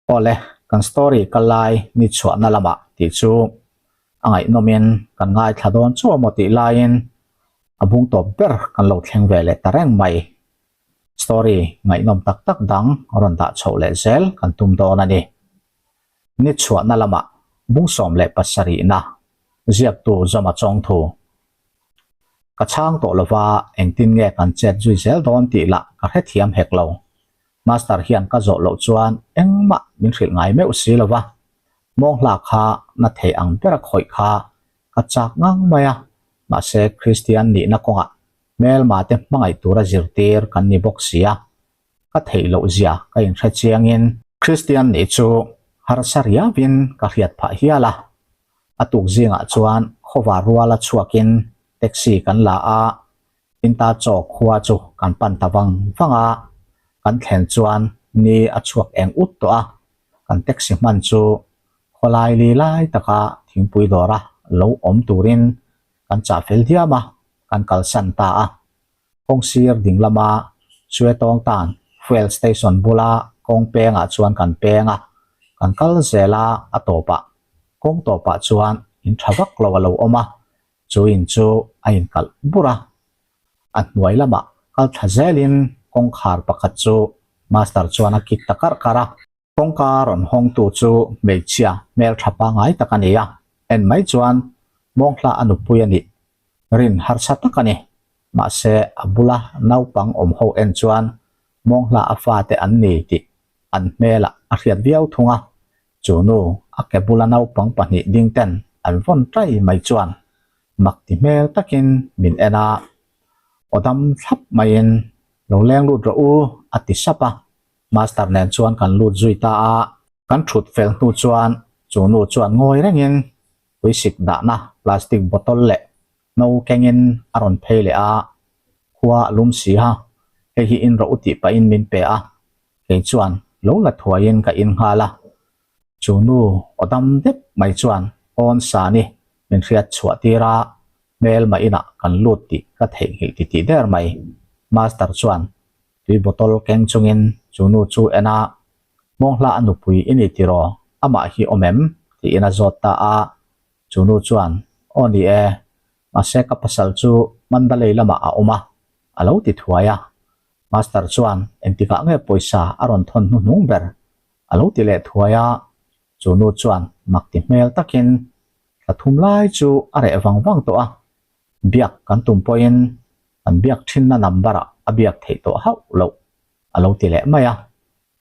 Awle, kan story kal lai ni chhuahna lamah tih chu a ngaihnawmin kan ngaithla dawn chu amaw tih laiin a bung tawp ber kan lo thleng ve leh ta reng mai. Story ngaihnawm tak tak dang rawn dah chhoh leh zel kan tum dawn a ni. Ni chhuahna lamah bung 17na ziaktu Zawma Chawngthu. Ka chhang tawh lova engtin nge kan chet zui zel dawn tih lah ka hrethiam hek lo. Master hian ka zawh loh chuan engmah min hrilh ngai meuh si lo va, mawnghla kha na thei ang bera khawih kha ka chak ngang mai a, mahse Kristian nihna kawngah hmelma te hmangaih tura zirtir kan ni bawk si a, ka theih loh zia ka inhre chiangin Kristian nih chu harsa riauin ka hriat phah hial a, a tuk zingah chuan khawvar ruala chhuakin taxi kan la a, Inta chaw khua chu kan pan ta vang vang a, kan thlen chuan ni a chhuak eng ut tawh a, kan taxi hman chu khawlai li lai taka thingpui dawra lo awm turin kan chah fel diam a, kan kalsan ta a. Kawng sir ding lama Suetawng tan fuel station bula kawng pengah chuan kan peng a, kan kal zel a, a tawpah kawng tawpah chuan in tha vak lo a lo awm a, Chu in chu a inkalh bur a, a hnuai lamah kal thla zelin kawngkhar pakhat chu Master chuan a kik ta karh karh a. Kawngka rawn hawngtu chu hmeichhia hmeltha pangngai tak a ni a, en mai chuan mawnghla a nupui a nih rin harsa tak a ni. Mahse a bula naupang awm ho en chuan mawnghla a fate an ni tih an hmelah a hriat viau thung a, Chu nu a ke bula naupang pahnih ding ten an vawn tai mai chuan mak ti hmel takin min en a, aw dam thlap maiin lo leng lut rawh u a ti sap a, master nen chuan kan lut zui ta a. Kan thut fel hnu chuan chu nu chuan ngawi rengin tuisik dahna plastic bottle leh no kengin a rawn phei leh a, khua a lum si a, hei hi in rawh u tih pahin min pe a, Kei chuan lo la thuaiin ka in nghal a, chu nu aw dam dep mai chuan awn sani min hriat chhuah tir a, hmelma inah kan lut tih ka theihnghilh ti tih der mai. Master chuan tui bottle keng chungin chu nu chu en a, Mawnghla a nupui i ni tiraw? Amah hi awm em? tiin a zawt ta a, chu nu chuan Aw ni e, mahse ka pasal chu Mandalay lamah a awm a, a lo ti thuai a. Master chuan engtikah nge pawisa a rawn thawn hnuhnung ber a lo ti leh thuai a, chu nu chuan mak ti hmel takin thla thum lai chu a reh vang vang tawh a, biak kan tum pawhin kan biak thinna number ah a biak theih tawh hauh loh a lo ti leh mai a.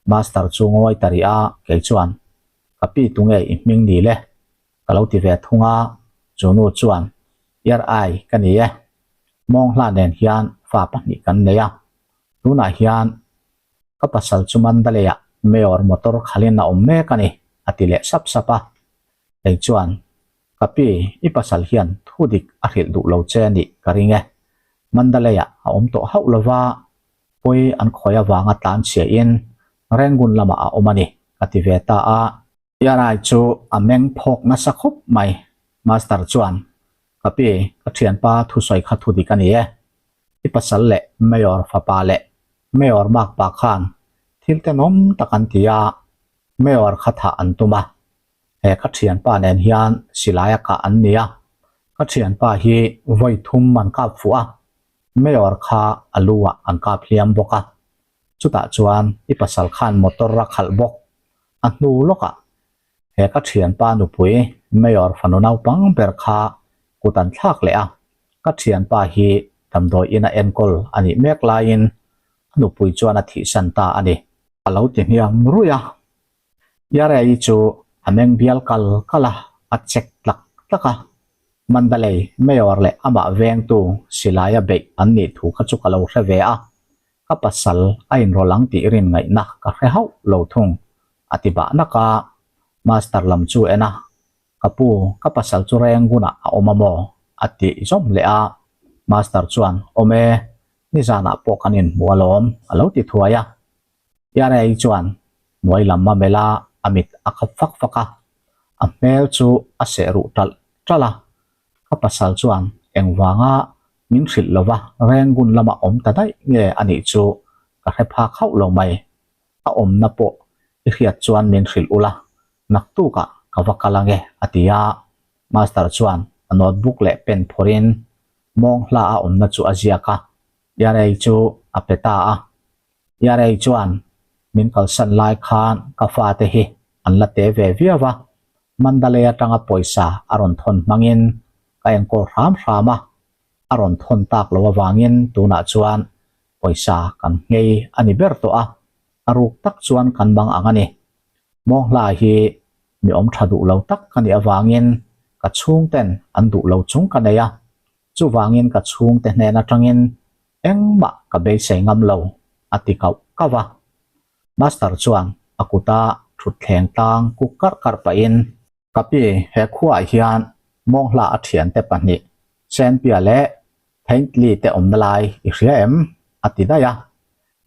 Master chu ngawi ta rih a, kei chuan ka pi tunge i hming ni le ka lo ti ve thung a, chu nu chuan Ear ai ka ni e, Mawnghla nen hian fa pahnih kan nei a, tunah hian ka pasal chu Mandalay ah Mayor motor khalin a awm mek a ni a ti leh sap sap a, kei chuan ka pi i pasal hian thu dik a hrilh duh lo che a nih ka ring e, Mandalay ah a awm tawh hauh lova pawi an khawi avanga tlan chhia in Rangoon lamah a awm a ni ka ti ve ta a. Yarai chu a meng phawk nasa khawp mai. Master chuan, Ka pi, ka thianpa thusawi kha thu dik a ni e. I pasal leh Mayor fapa leh Mayor makpa khan thil tenawm tak an ti a, Mayor kha thah an tum a. He ka thianpa nen hian silai a kah an ni a, ka thianpa hi vawi thum an kap fuh a, Mayor kha a lu ah an kap hliam bawk a. Chutah chuan i pasal khan motor a khalh bawk. A hnu lawkah he ka thianpa nupui Mayor fanu naupang ber kha kut an thlak leh a, ka thianpa hi damdawi ina enkawl a nih mek laiin a nupui chuan a thihsan ta a ni. A lo ti hniam ruih a, Yarei chu a meng bial kal kal a, a chek tlak tlak a. Mandalay Mayor leh amah vengtu silaia beih an nih thu kha chu ka lo hre ve a, ka pasal a inrawlh ang tih rin ngaihna ka hre hauh lo thung, a ti bah nak a. Master lam chu en a, Ka pu, ka pasal chu Rengunah a awm a maw? a tih zawm leh a. Master chuan, Awm e, nizanah pawh kan inhmu alawm, a lo ti thuai a. Yarei chuan hnuai lam a melh a, a mit a khap fak fak a, a hmel chu a seh ruh talh ṭalh a. Ka pasal chuan engvanga min hrilh lova Rangoon lama awm ta daih nge a nih chu ka hre phak hauh lo mai. A awmna pawh i hriat chuan min hrilh ula, naktukah ka va kal ange a ti a. Master chuan a notebook leh pen phawrhin mawng hla a awmna chu a ziak a, Yarei chu a pe ta a. Yarei chuan min kalsan lai khan ka fate hi an la te ve viau a, Mandalay atanga pawisa a rawn thawn hmangin ka enkawl hram hram a, a rawn thawn tak lo avangin tunah chuan pawisa kan nghei a ni ber tawh a, a ruk tak chuan kan bang ang a ni. Mawnghla hi mi awm tha duh lo tak ka nih avangin ka chhungten an duh lo chung ka nei a, chuvangin ka chhungte hnen atangin engmah ka beisei ngam lo, a ti kauh kauh a. Master chuan a kuta thutthleng tlang kuk karh karh pahin, Ka pi, he khuaah hian Mawnghla a thiante pahnih, Senpia leh Thaintli te awmna lai i hria em? a ti daih a.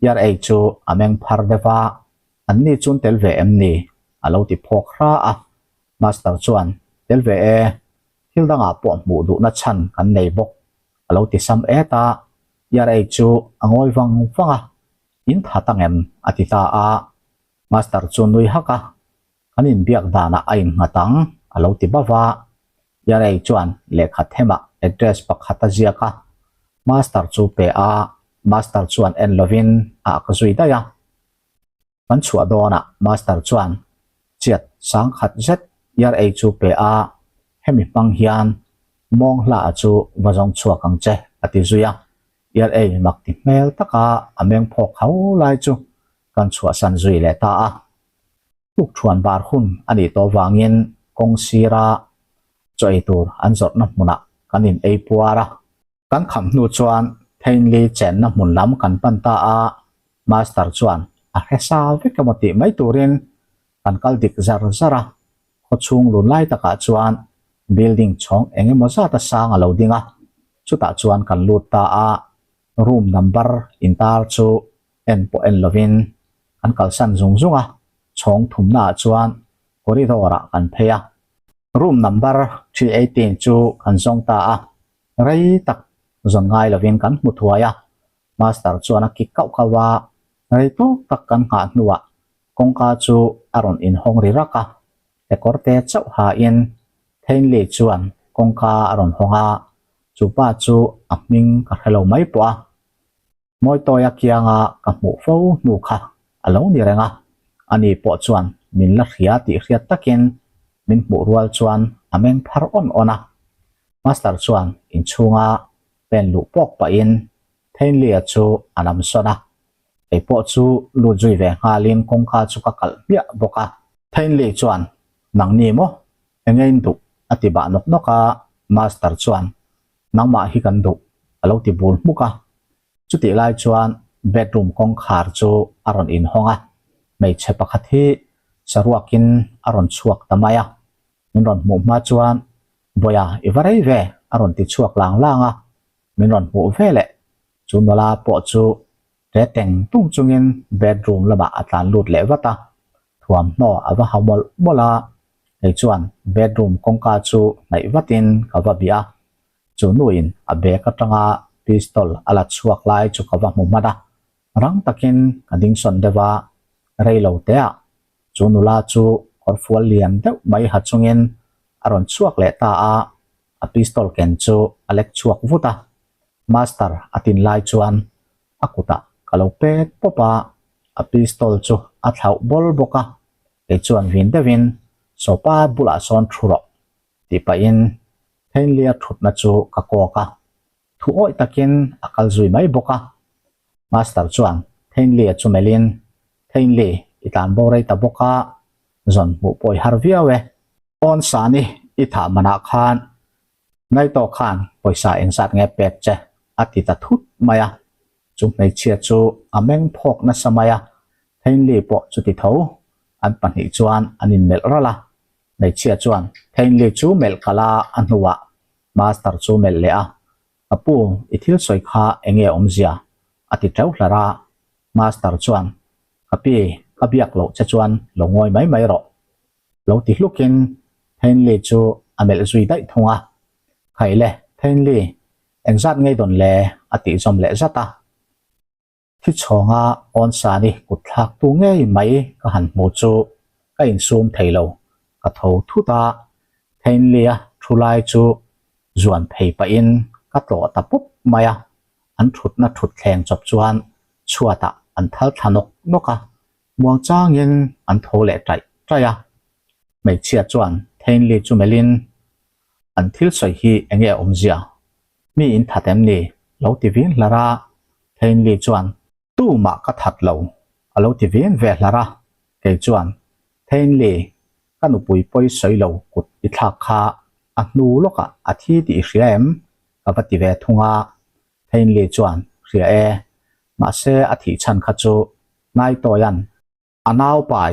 Yarei chu a meng phar deuh a, Anni chun tel ve em ni? a lo ti phawk hra a. Master chuan, Tel ve e, thil dangah pawh hmuh duhna chhan kan nei bawk, a lo ti sam et a. Yarei chu a ngawi vang vang a, In that ang em? a ti ta a. Master chu nui hak a, Kan inbiak danah a innghat ang, a lo ti bauh a. Yarei chuan lehkha themah address pakhat a ziak a, Master chu pe a, Master chuan en lovin a ak zui daih a. Kan chhuah dawnah Master chuan chiat sangkhat zet Yarei chu pe a, hemi hmang hian mawng hla chu va zawng chhuak ang che, a ti zui a. Yarei mak ti hmel taka a meng phawk hau lai chu kan chhuahsan zui leh ta a. Tukṭhuan bar hun a nih tawh vangin kawng sira chaw ei tur an zawrhna hmunah kan in ei puar a. Kan kham hnu chuan Thainli chenna hmun lam kan pan ta a, Master chuan a hre sa vek emaw tih mai turin kan kal dik zar zar a. Khawchhung lun lai takah chuan building chhawng eng emaw zata sang a lo ding a, chutah chuan kan lut ta a, room number intar chu en pawh en lovin kan kalsan zung zung a, chhawng thumnaah chuan corridor ah kan phei a. Room number 318 chu kan zawng ta a, rei tak zawn ngai lovin kan hmu thuai a, master chuan a kik kauh kauh a, rei tawk tak kan nghah hnuah kawngka chu a rawn inhawng ri rak a, kekawr te chauh hain Thainley chuan kawngka a rawn hawng a, chupa chu a hming ka hre lo mai pawh a. Mawitawia kianga ka hmuh fo hnu kha a lo ni reng a, ani pawh chuan min la hria tih hriat takin min hmuh rual chuan a meng phar awn awn a. Master chuan inchhunga pen luh pawk pahin Thainlia chu a nam sawn a, kei pawh chu lut zui ve nghalin kawngka chu ka kalh hmiah bawk a. Thainli chuan, Nangni maw? Enge in duh? a ti bah nawk nawk a, Master chuan, Nangmah hi kan duh, a lo ti bul hmuk a. Chutih lai chuan bedroom kawngkhar chu a rawn inhawng a, hmeichhe pakhat hi saruakin a rawn chhuak ta mai a. Min rawn hmuh hma chuan, Bawia, i va rei ve, a rawn ti chhuak lang lang a. Min rawn hmuh ve leh, chu nula pawh chu ṭe teng tung chungin bedroom lamah a tlan lut leh vat a. Thuamhnaw a va hau mawlh mawlh a, kei chuan bedroom kawngka chu hnaih vatin ka va bih a, chu nuin a bag atanga pistol a la chhuak lai chu ka va hmu hman a, rang takin ka ding sawn deuh a, rei lo teah chu nula chu kawrfual lian deuh mai ha chungin a rawn chhuak leh ta a, a pistol ken chu a lek chhuak vut a, master a tin lai chuan a kutah ka lo pek pawp a, a pistol chu a thlauh bawl bawk a, kei chuan vin deuhin sofa bulah sawn thu rawh tih pahin Thainlia thutna chu ka kawk a, thu awih takin a kal zui mai bawk a. Master chuan Thainlia chu melhin, Thainli, i tlan bo rei ta bawk a, zawn hmuh pawh i har viau e. Pawn sani i thah manah khan Naito khan pawisa engzat nge pek che? a ti ta thut mai a. Chu hmeichhia chu a meng phawk nasa mai a, Thainli pawh chuti tho. An pahnih chuan an inmelh ralh a. Hmeichhia chuan Thainli chu melh kalh a, a hnuah Master chu melh leh a, Ka pu, i thil sawi kha enge awmzia? a ti teuh hlarh a. Master chuan, Ka pi, ka biak loh che chuan lo ngawi mai mai rawh. Lo ti hlukin. Thainli chu a melh zui daih thung a. Khaile, Thainli, engzat ngei dawn le? a tih zawm leh zat a. Thi chhawnga Awnsani kut thlaktu ngei mai ka han hmu chu ka insum thei lo, ka tho thut a, Thainlia thu lai chu zuan phei pahin ka tlawh ta pup mai a, an thutna thutthleng chawp chuan chhuatah an thal thla nawk nawk a, muangchangin an tho leh taih taih a. Hmeichhia chuan Thainli chu melhin, An thil sawi hi enge a awmzia? Mi in that em ni? Lo ti vin hlar a, Thainli chuan, Tumah ka that lo, a lo ti vin ve hlar a, kei chuan, Thainli, ka nupui pawi sawi lo kut i thlak kha a hnu lawkah a thi tih i hria em? Ka va ti ve thung a, Thainli chuan, Hria e, mahse a thih chhan kha chu Naitawia'n A naupai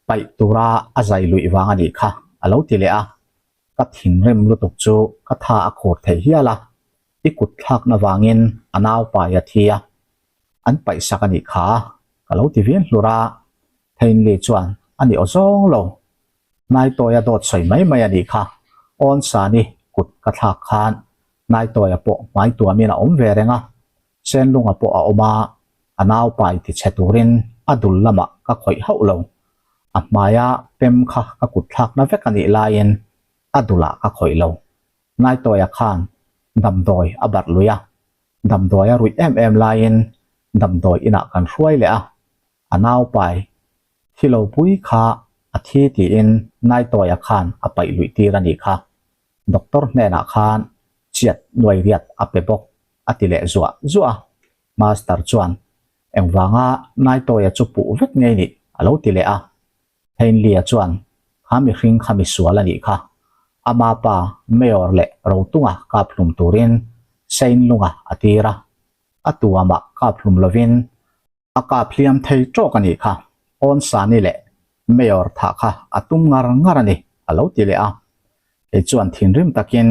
paih tura a zai luih vang a nih kha, a lo ti leh a. Ka thinrim lutuk chu ka tha a khur theih hial a, i kut thlakna vangin a naupai a thi a, an paihsak a nih kha, ka lo ti vin hlur a. Thainli chuan a ni aw zawng lo, Naitawia dawt sawi mai mai a nih kha, Awnsani kut ka thlak khan Naitawia pawh hmai tuamin a awm ve reng a, Senlunga pawh a awm a, a naupai tichhe turin a dul lamah ka khawih hauh lo. A hmaia pem kha ka kut thlakna vek a nih laiin a dulah ka khawih lo. Naitawia khan damdawi a barh lui a, damdawi a ruih em em laiin damdawi inah kan hruai leh a, a naupai thi lo pui kha a thi tiin Naitawia khan a paih luih tir a nih kha. Doctor hnenah khan chiat nuai riat a pe bawk a ti leh zuah zuah a. Master chuan, Engvanga Naitawia chu puh vek ngei nih? a lo ti leh a. Heinley-a chuan, Kha mihring kha misual a nih kha. Ama pa Mayor leh Rotunga kap hlum turin Seinlunga a tir a. A tuamah kap hlum lovin A kap hliam thei tawk a nih kha, Awnsani leh Mayor thah kha a tum ngar ngar a ni, a lo ti leh a. Kei chuan thinrim takin,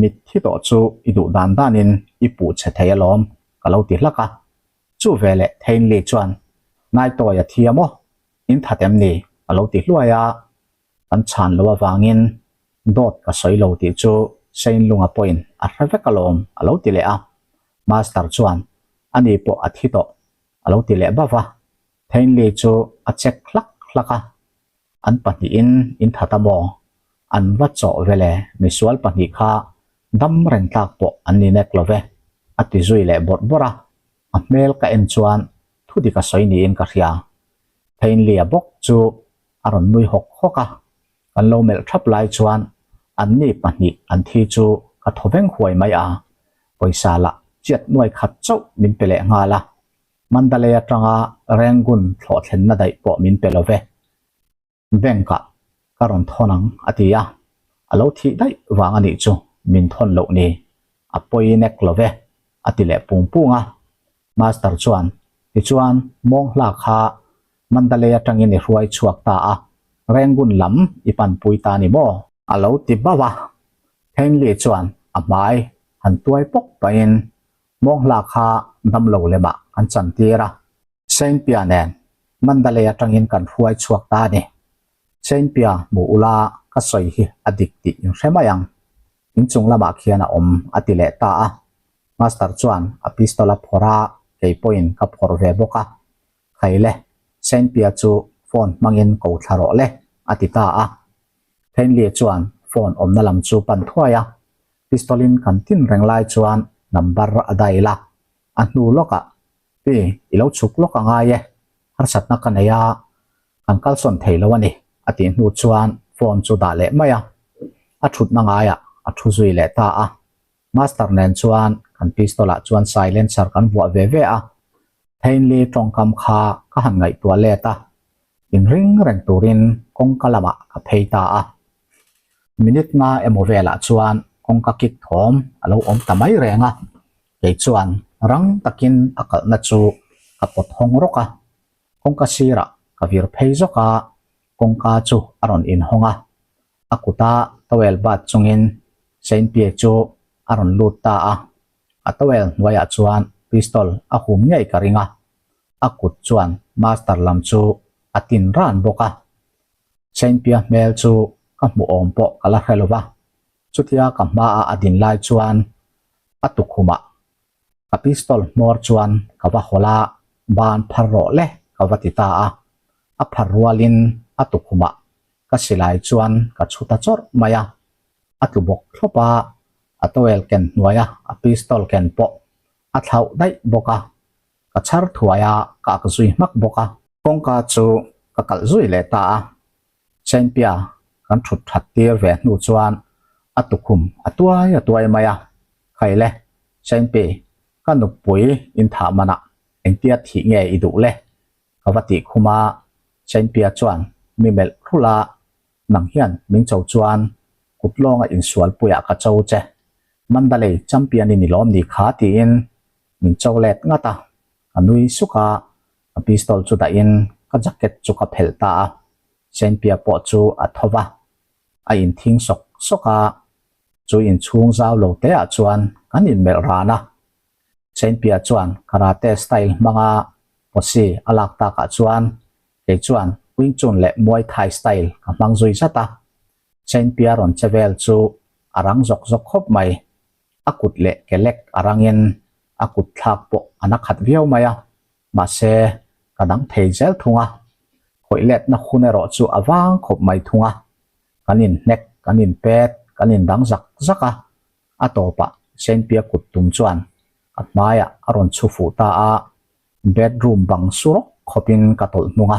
Mitthi tawh chu i duh dan danin i puh che thei alawm, ka lo ti hlak a. Chu veleh Thainli chuan, Naitawi a thi a maw? In that em ni? a lo ti hluai a. Kan chhan loh avangin dawt ka sawi lo tih chu Seinlunga pawhin a hre vek alawm, a lo ti leh a. Master chuan, Ani pawh a thi tawh, a lo ti leh bauh a. Thainli chu a check hlak hlak a. An pahnihin in that a maw? An va chawh vele, misual pahnih kha dam reng tlak pawh an ni nek lo ve, a ti zui leh bawrh bawrh a. A hmel ka en chuan thudik a sawi niin ka hria. Thainli-a bawk chu a rawn nui hawk hawk a, kan lo melh thap lai chuan anni pahnih an thi chu ka thaw veng huai mai a, pawisa lah chiat nuai khat chauh min pe leh nghal a, Mandalay atanga Rangoon thlawh thlenna daih pawh min pe lo ve. Bank ah ka rawn thawn ang a ti a, a lo thih daih vang a nih chu min thawn loh ni, a pawi nek lo ve a ti leh pung pung a. Master chuan, Tichuan Mawnghla kha Mandalay atangin i hruai chhuak ta a, Rangoon lam i panpui ta ni maw? A lo ti bauh a. Henley chuan a hmai han tuai pawk pahin Mawnghla kha damlo lemah kan chantir a. Sainpia nen Mandalay atangin kan hruai chhuak ta a ni. Sainpia hmu ula ka sawi hi a dik tih in hre mai ang. Inchung lamah khian a awm a ti leh ta a. Master chuan a pistol a phawrh a, kei pawhin ka phawrh ve bawk a. Khaile, Sainpia chu phone hmangin ko thla rawh le, a ti ta a. Thainli chuan phone awmna lam chu pan thuai a, pistol-in kan tin reng lai chuan number a dial a. A hnu lawkah, Pi, i lo chhuk lawk a ngai e, harsatna ka nei a, kan kalsawn thei lo a ni, a tih hnu chuan phone chu dah leh mai a. A thutna ngaiah a thu zui leh ta a. Master nen chuan kan pistol ah chuan silencer kan vuah ve ve a, Thainli tawngkam kha ka han ngaihtuah let a, inring reng turin kawngka lamah ka phei ta a. Minute nga emaw velah chuan kawngka kik thawm a lo awm ta mai reng a, kei chuan rang takin a kalhna chu ka pawt hawng rawk a, kawngka sirah ka vir phei zawk a, kawngka chu a rawn inhawng a. A kuta towel bat chungin Saint Pierre chu a rawn lut ta a, a towel hnuaiah chuan pistol a hum ngei ka ring a, a kut chuan Master lam chu a tin ran bawk a. Saint Pierre hmel chu Ka hmuh awm pawh ka la hre lo va, chutia ka hmaah a din lai chuan a tukhumah ka pistol hmawr chuan ka va hawlh a, ban phar rawh le ka va ti ta a. A phar rualin a tukhumah ka silai chuan ka chhu ta chawrh mai a, a tlu bawk thlawp a, a towel ken hnuaia a pistol ken pawh a thlauh daih bawk a, ka chhar thuai a, ka ak zui hmak bawk a. Kawngka chu ka kalh zui leh ta a, Chainpia kan thut that tir ve hnu chuan a tukhum a tuai a tuai mai a, Khaile, Chainpi, ka nupui in thah manah engtia thih nge i duh le? Ka va tih khum a, Chainpia chuan mi melh rulh a, Nang hian min cho chuan kut lawnga insualpuiah ka cho che, Mandalay champion i ni lawm ni kha tiin min cho let ngat a, ka nui suk a, ka pistol chu dahin ka jacket chu ka phelh ta a, Sainpia pawh chu a tho va, a inthing sawk sawk a, chu inchhung zau lo te ah chuan kan inmelh ran a, Sainpia chuan karate style hmanga posi a lak takah chuan kei chuan Wing Chun leh Muay Thai style ka hmang zui zat a, Sainpia rawn che vel chu a rang zawk zawk khawp mai. A kut leh ke lek a rangin a kut thlak pawh a na khat viau mai a, mahse ka dang thei zel thung a, khawih letna hun erawh chu a vang khawp mai thung a, kan inhnek, kan inpet, kan indang zak zak a, a tawpah Sainpia kut tum chuan ka hmaiah a rawn chhu fuh ta a, bedroom bang su rawk khawpin ka tawlh hnung a,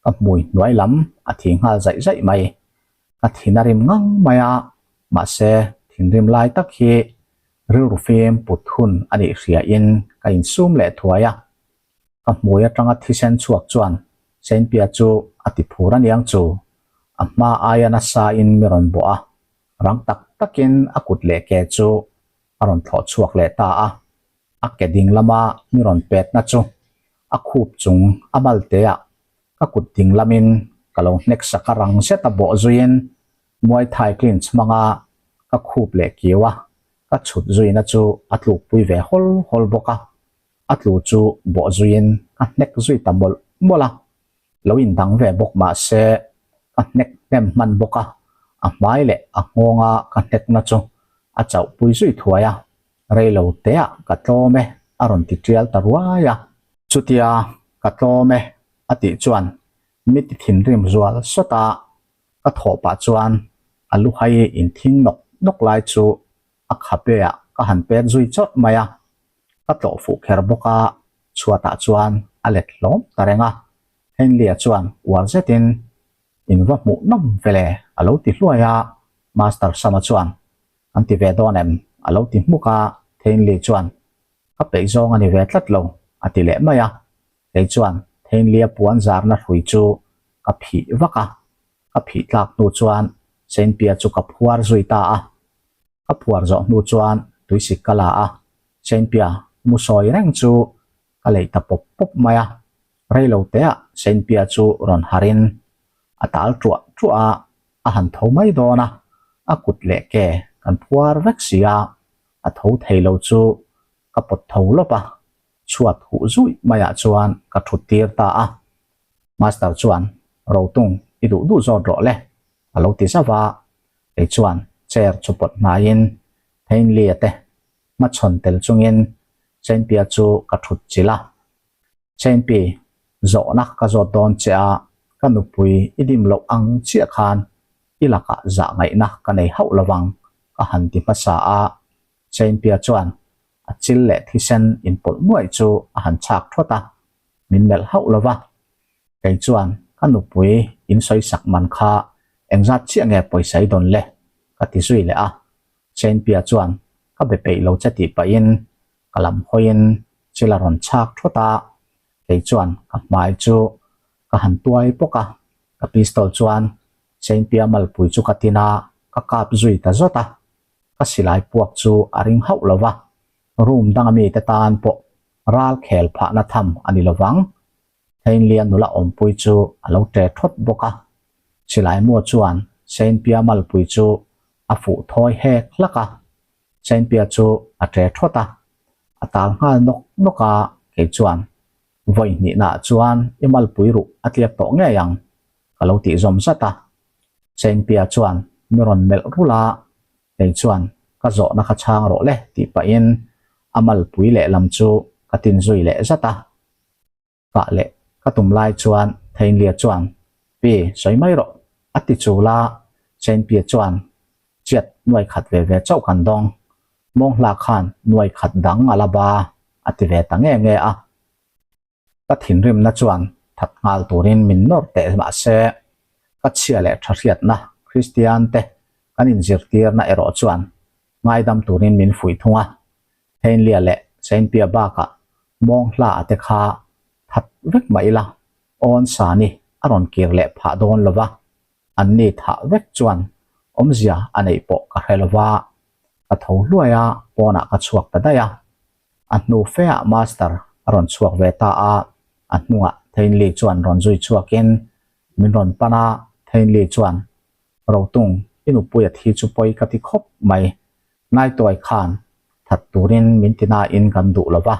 ka hmui hnuai lam a thi nghal zaih zaih mai. Ka thin a rim ngang mai a, mahse thinrim lai tak hi rilru fim put hun a nih hriain ka insum leh thuai a. Ka hmui atanga thisen chhuak chuan Sainpia chu a ti phur aniang chu, a hma aia nasa in mi rawn bawh a, rang tak takin a kut leh ke chu a rawn thlawh chhuak leh ta a. A ke ding lama mi rawn petna chu a khup chung a malteah ka kut ding lamin ka lo hnek sak a rang zet a bawh zuiin Muay Thai clinch hmanga ka khup leh kiu a, ka chhut zuina chu a tlukpui ve hawl hawl bawk a, a tlu chu bawh zuiin ka hnek zui ta mawlh mawlh a, lo indang ve bawk mah se ka hnek hnem hman bawk a, a hmai leh a nghawnga ka hnekna chu a chauhpui zui thuai a, reilo teah ka tlawm e a rawn ti tial ta ruai a. Chutia ka tlawm e a tih chuan mi ti thinrim zual sawt a, ka thawh pah chuan a luhai inthing nawk nawk lai chu a khape ah ka han pet zui chawrh mai a, ka tlawh fuh kher bawk a, chhuatah chuan a let hlawm ta reng a, Henley-a chuan uar zetin in va hmuh nawm vele a lo ti hluai a, Master Sama chuan An ti ve dawn em? a lo ti hmuk a, Thainley chuan Ka peih zawng a ni ve tlat lo a ti leh mai a, kei chuan Thainley-a puan zarna hrui chu ka phih vak a, ka phih tlak hnu chuan Sainpia chu ka phuar zui ta a, ka phuar zawh hnu chuan tuisik ka la a, Sainpia mu sawi reng chu ka leih ta pawp pawp mai a, reilo teah Sainpia chu rawn harin a tal ṭuah ṭuah a, a han tho mai dawn a, a kut leh ke kan phuar vek si a, a tho thei lo chu ka pawt tho lawp a, chhuat huh zuih maiah chuan ka thut tir ta a. Master chuan, Rotung, i duh duh zawt rawh le, a lo ti zauh a, kei chuan chair chu pawt hnaiin Thainley-a te hmachhawn tel chungin Chainpia chu ka thut chilh a. Chainpi, zawhna ka zawt dawn che a, ka nupui i dim loh ang chiah khan i lakah zah ngaihna ka nei hauh lo vang, ka han ti hmasa a. Chainpia chuan a chil leh thisen inpawlh nuaih chu a han chhak thawt a, min melh hauh lo va. Kei chuan ka nupui in sawisak man kha engzat chiah nge pawisa i dawn le? ka ti zui leh a. Chainpia chuan ka be peih lo che tih pahin ka lam hawiin chil a rawn chhak thawt a, kei chuan ka hmai chu ka han tuai bawk a, ka pistol chuan Chainpia malpui chu ka tin a, ka kap zui ta zawt a, ka silai puak chu a ring hauh lo va, room danga mite tan pawh ral khel phahna tham a ni lovang. Thainlia nula awmpui chu a lo ṭe thawt bawk a, silai mua chuan Sainpia malpui chu a fuh thawi hek hlak a, Sainpia chu a ṭe thawt a, a tal nghal nawk nawk a, kei chuan vawi hnihnaah chuan i malpui ruh a tliak tawh ngei ang ka lo tih zawm zat a. Sainpia chuan mi rawn melh rulh a, kei chuan ka zawhna kha chhang rawh le tih pahin a malpui lehlam chu ka tin zui leh zat a. Kah leh ka tum lai chuan Thainlia chuan, Pi, sawi mai rawh, a ti chul a, Sainpia chuan, Chiat nuai khat ve ve chauh kan dawng, Mawnghla khan nuai khat dang a la ba, a ti ve ta nge nge a. Ka thinrimna chuan that nghal turin min nawr teh mah se, ka chhia leh tha hriatna Kristian te kan inzirtirna erawh chuan ngaidam turin min fuih thung a. Heinlia leh Sainpia bakah Mawnghla a te kha that vek mah ila awn sani a rawn kir leh phah dawn lo va, anni thah vek chuan awmzia a neih pawh ka hre lo va, ka tho hluai a, pawnah ka chhuak ta daih a. A hnu feah Master a rawn chhuak ve ta a, a hnungah Thainli chuan rawn zui chhuakin min rawn pan a, Thainli chuan, Rotung, i nupui a thi chu pawi ka ti khawp mai, Naituai khan that turin min ti nain kan duh lo va,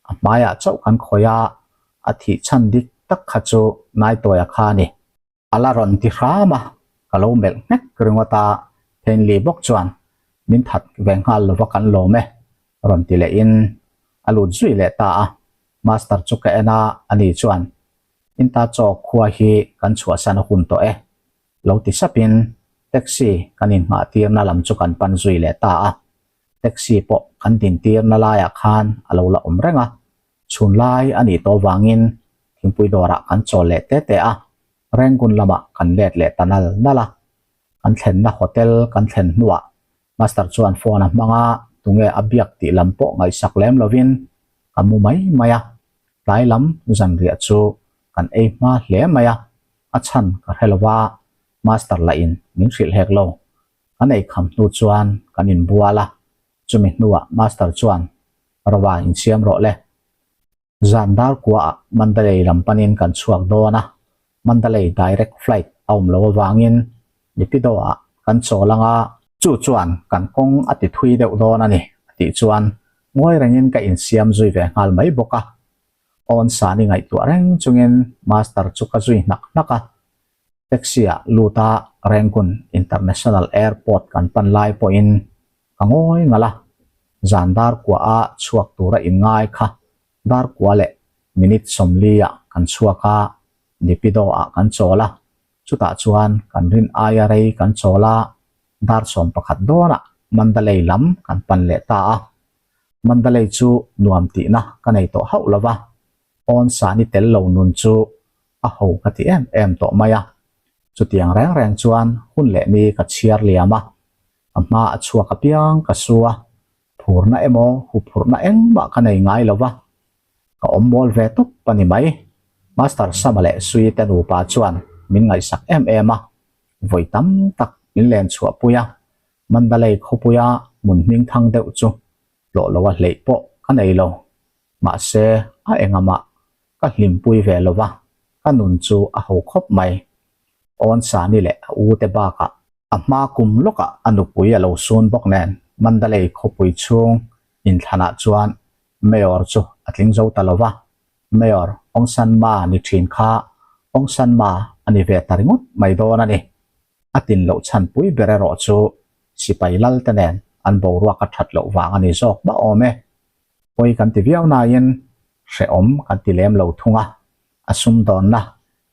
a hmaiah chauh kan khawih a, a thih chhan dik tak kha chu Naituaia kha a ni. A la rawn ti hram a, ka lo melh nghek ringawt a, Thenli bawk chuan min that ve nghal lova kan lawm e rawn ti lehin a lut zui leh ta a, Master chu ka en a, ani chuan Inta chaw khua hi kan chhuahsan a hun tawh e lo ti sapin taxi kan inngah tirna lam chu kan pan zui leh ta a, taxi pawh kan din tirna laiah khan a lo la awm reng a, Chhun lai a nih tawh vangin thingpui dawrah kan chawl leh te te a, Rangoon lamah kan let leh ta nal nal a. Kan thlenna hotel kan thlen hnuah Master chuan phone a hmang a, tunge a biak tih lam pawh ngaihsak lem lovin ka mu mai mai a. Tlai lam zanriah chu kan ei hma hle mai a, a chhan ka hre lo va, Master lahin min hrilh hek lo. Kan ei kham hnu chuan kan inbual a, Chumi hnuah Master chuan, Rova insiam rawh le. Zan dar kuaah Mandalay lam panin kan chhuak dawn a, Mandalay direct flight a awm lo avangin Nipido-ah kan chawl ang a, chu chuan kan kawng a ti thui deuh dawn a ni, a tih chuan ngawi rengin ka insiam zui ve nghal mai bawk a. Awn sani ngaihtuah reng chungin Master chu ka zui hnak hnak a, Taxi-ah lut a Rangoon International Airport kan pan lai pawhin ka ngawi ngalh a, zan dar kuaha chhuak tura inngai kha dar kua leh minute 40-ah kan chhuak a, Nipido-ah kan chawl a, chutah chuan kan rin aia rei kan chawl a, dar 11 dawnah Mandalay lam kan pan leh ta a. Mandalay chu nuam tihna ka nei tawh hauh lo va, awn sani tel lo nun chu a ho ka ti em em tawh mai a. Chutiang reng reng chuan hun leh ni ka chhiar liam a, ka hma a chhuak apiang ka su a, phurna emaw huphurhna engmah ka nei ngai lo va, ka awm mawl ve tawp a ni mai. Master Sama leh Sui te nupa chuan min ngaihsak em em a, vawi tam tak min len chhuahpui a, Mandalay khawpuia hmun hmingthang deuh chu tlawh lo a hleih pawh ka nei lo. Mahse, a engamah ka hlimpui ve lo va, ka nun chu a ho khawp mai. Awn Sani leh a u te bakah a hma kum lawkah a nupui a lo sun bawk nen Mandalay khawpui chhung inthlanah chuan Mayor chu a tling zo ta lo va, Mayor Aung San Ma ni thin kha Aung San Ma a ni ve ta ringawt mai dawn a ni. A tin loh chhanpui ber erawh chu sipai lal te nen an boruak a that loh vang a ni zawk mah awm e. Pawi kan ti viau nain hrehawm kan ti lem lo thung a, a sumdawnna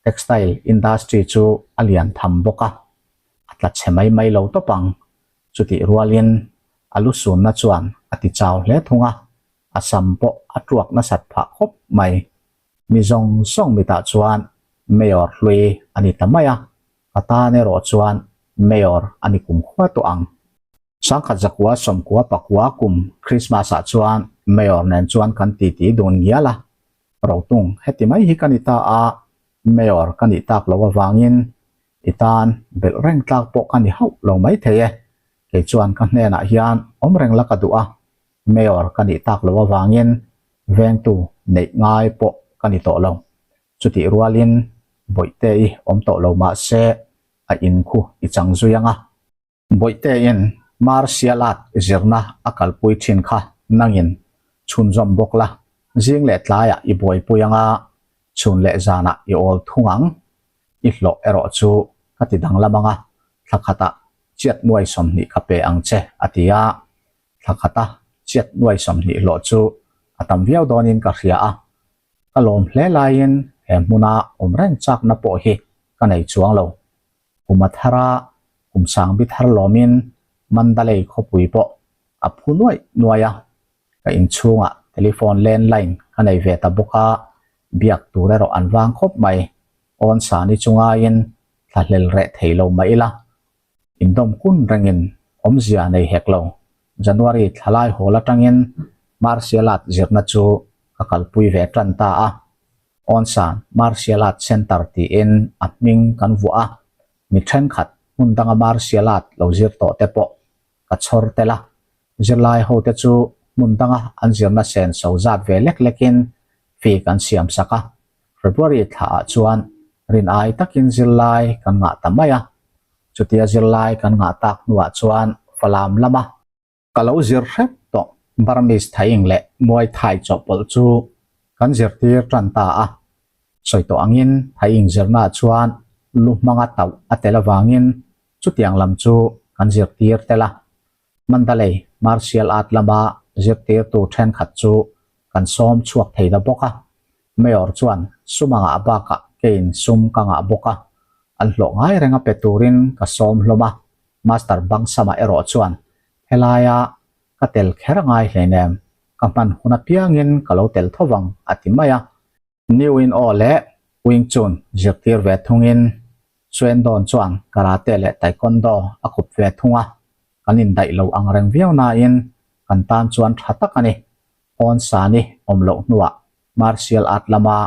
textile industry chu a lian tham bawk a, a tla chhe mai mai lo tawp ang. Chutih rualin a lu sunna chuan a ti chau hle thung a, a sam pawh a tuak nasat phah khawp mai. Mi zawng zawng mitah chuan Mayor hlui a ni ta mai a, ka tan erawh chuan Mayor a ni kumkhua tawh ang. Sangkhat zakua sawmkua pakua kum Christmas ah chuan Mayor nen chuan kan titi dun ngial a, Rotung heti mai hi ka ni ta a, Mayor ka nih tak loh avangin i tan belh reng tlak pawh ka ni hauh lo mai thei e, kei chuan ka hnenah hian awm reng la ka duh a, Mayor ka nih tak loh avangin vengtu neih ngai pawh ka ni tawh lo. Chutih rualin Bawihte i awm tawh lo mahse a in khu i chang zui ang a. Bawihtein martial art zirna a kalpui thin kha nangin chhunzawm bawk la, zing leh tlaiah i buaipui anga chhun leh zanah i awl thung ang. I hlawh erawh chu ka ti danglam anga. Thla khatah chiat nuai 20 ka pe ang che, a ti a. Thla khata chiat nuai 20 hlawh chu a tam viau dawnin ka hria a. Ka lawm hle laiin he hmuna awm reng chakna pawh hi ka nei chuang lo. Kum a thar a, kum sangbi thar lawmin Mandalay khawpui pawh a phu nuaih nuaih a. Ka inchhungah telephone landline ka nei ve ta bawk a, biak tur erawh an vang khawp mai. Awn sani chungaiin thlahlel reh thei lo mah ila, indawm kun rengin awmzia nei hek lo. January thlalai hawl atangin Martial Art zirna chu ka kalpui ve tan ta a. Awnsan Martial Art Centre tiin a hming kan vuah a, mi thenkhat hmun danga Martial Art lo zir tawh te pawh ka chhawr tel a. Zirlai hote chu hmun danga an zirna senso zat ve lek lekin fee kan siam sak a. February thlaah chuan rin ai takin zirlai kan ngah ta mai a. Chutia zirlai kan ngah tak hnuah chuan Falam lama ka lo zir hrep tawh Burmese Thaing leh Muay Thai chawhpawlh chu kan zirtir tan ta a. Sawi tawh angin Thaing zirnaah chuan lu hmanga tauh a tel avangin chutiang lam chu kan zirtir tel a. Mandalay Martial Art lama zirtirtu thenkhat chu kan sawm chhuak thei ta bawk a. Mayor chuan sum a ngah bakah keiin sum ka ngah bawk a, an hlawh ngai renga pe turin ka sawm hlawm a. Master Bangsama erawh chuan helaia ka tel kher a ngai hleinem, ka hman hun apiangin ka lo tel tho vang a ti mai a. New in aw leh Wing Chun zirtir ve thungin Swendon chuan Karate leh Taekwondo a khup ve thung a, kan indaih lo ang reng viau nain kan tan chuan tha tak a ni. Awn Sani awm loh hnuah martial art lama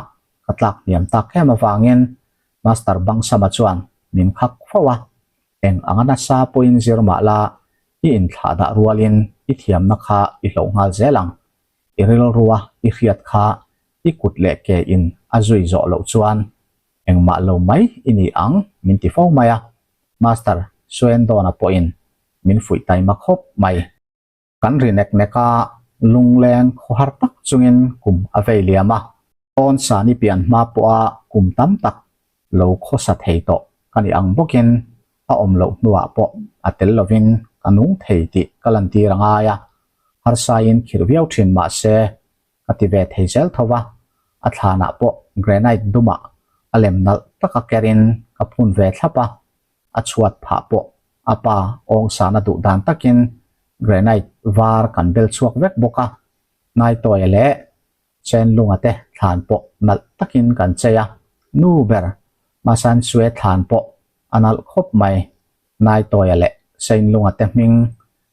ka tlak hniam tak em avangin Master Bangsama chuan min khak fo a, eng anga nasa pawhin zir mah la i inthlahdah rualin i thiamna kha i hloh nghal zel ang. I rilrua i hriat kha i kut leh ke in a zui zawh loh chuan engmah lo mai i ni ang min ti fo mai a, Master Swendona pawhin min fuih taima khawp mai. Kan ri nek nek a, lungleng khawhar tak chungin kum a vei liam a, Awn Sani pian hma pawha kum tam tak lo khawsa thei tawh ka ni ang bawkin a awm loh hnuah pawh a tel lovin ka nung thei tih ka lantir a ngai a, harsaiin khirh viau thin mah se ka ti ve thei zel tho va, a thlanah pawh granite dumah a lem nalh taka kerin ka phun ve thlap a, a chhuat phah pawh a pa awngsana duh dan takin granite var kan bel chhuak vek bawk a, Naitawia leh Chenlunga te thlan pawh nalh takin kan chei a, nu ber Masansue thlan pawh a nalh khawp mai. Naitawia leh Seinlunga te hming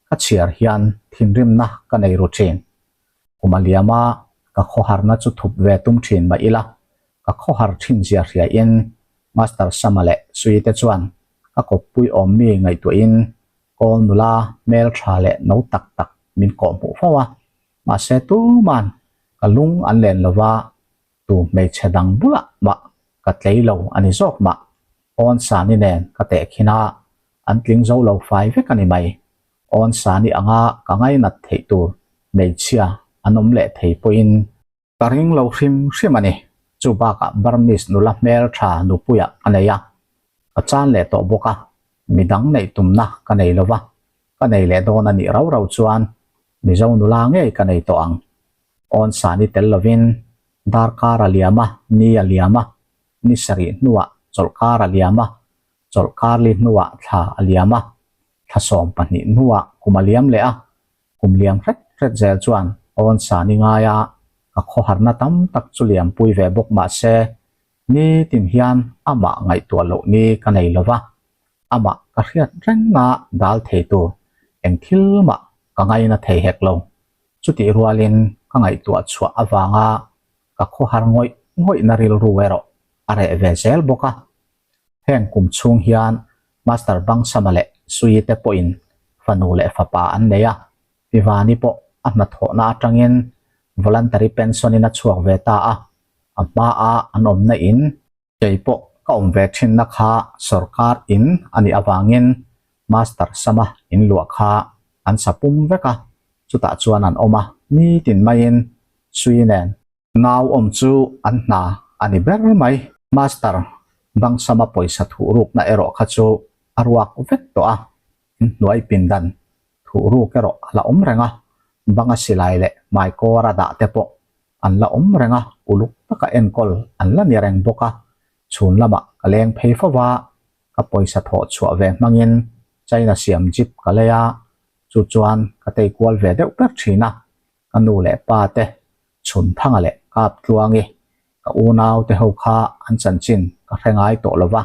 ka chhiar hian thinrimna ka nei ru thin. Kum a liam a, ka khawharna chu thup ve tum thin mah ila, ka khawhar thin zia hriain Master Sama leh Sui te chuan ka kawppui awm mi ngaihtuahin kawl nula hmel tha leh no tak tak min kawhhmuh fo a, mahse tuman ka lung an len lova tu hmeichhe dang bulah mah ka tlei lo a ni zawk mah. Awn Sani nen ka tehkhin a, an tling zo lo fai vek a ni mai. Awn Sani anga ka ngainat theih tur hmeichhia an awm leh thei pawhin ka ring lo hrim hrim a ni. Chu bakah Burmese nula hmel tha nupuiah ka nei a, ka chan leh tawh bawk a, midang neih tumna ka nei lo va, ka nei leh dawn a nih rau rau chuan Mizo nula ngei ka nei tawh ang. Awn Sani tel lovin darkar a liam a, ni a liam a, ni sarih hnuah chawlhkar a liam a, chawlhkar li hnuah thla a liam a, thla 12 hnuah kum a liam leh a, kum liam hret hret zel chuan Awn Sani ngaia ka khawharna tam tak chu liampui ve bawk mah se, nitin hian amah ngaihtuah loh ni ka nei lo va, amah ka hriat renga dal thei tur eng thil mah ka ngaina thei hek lo. Chutih rualin ka ngaihtuah chhuah avanga ka khawhar ngawih ngawihna rilru erawh a reh ve zel bawk a. Heng kum chhung hian Master Bangsama leh Suii te pawhin fanu leh fapa an nei a, Pivani pawh a hnathawhna atangin voluntary pension in a chhuak ve ta a, a hmaa an awmna in Kei pawh ka awm ve thinna kha sawrkar in a nih avangin Master Sama in luah kha an sa pum vek a, chutah chuan an awm a, nitin maiin Sui nen nau awm chu an hna a ni ber mai. Master Bangsama pawisa thuh rukna erawh kha chu a ruak vek tawh a, inhnuai pindan thuh ruk erawh a la awm reng a, banga silai leh hmaikawr a dah te pawh an la awm reng a, uluk taka enkawl an la ni reng bawk a, chhun lamah ka leng phei fo va, ka pawisa thawh chhuah ve hmangin China siam jeep ka lei a, chu chuan ka tei kual ve deuh ber thin a, ka nu leh pa te chhun thanga leh kap tluangi ka unau te ho kha an chanchin ka hre ngai tawh lo va,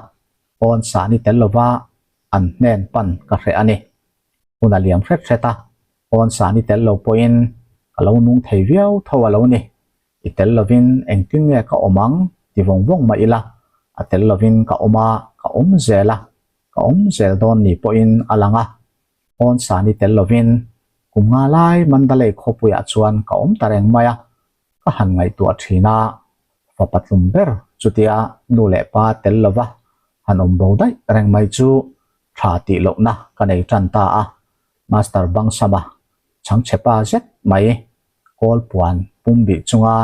awn sani tel lo va an hnen pan ka hreh a ni. Hun a liam hret hret a, awn sani tel lo pawhin ka lo nung thei viau tho a lo ni. I tel lovin engtin nge ka awm ang ti vawng vawng mah ila, a tel lovin ka awm a, ka awm zel a, ka awm zel dawn ni pawhin a lang a. Awn sani tel lovin kum nga lai Mandalay khawpuiah chuan ka awm ta reng mai a, ka han ngaihtuah thin a, fapa tlum ber chutia nu leh pa tel lova han awm bo daih reng mai chu tha tih lohna ka nei tan ta a, Master Bangsama chhangchhe pa zet mai kawl puan pum bih chunga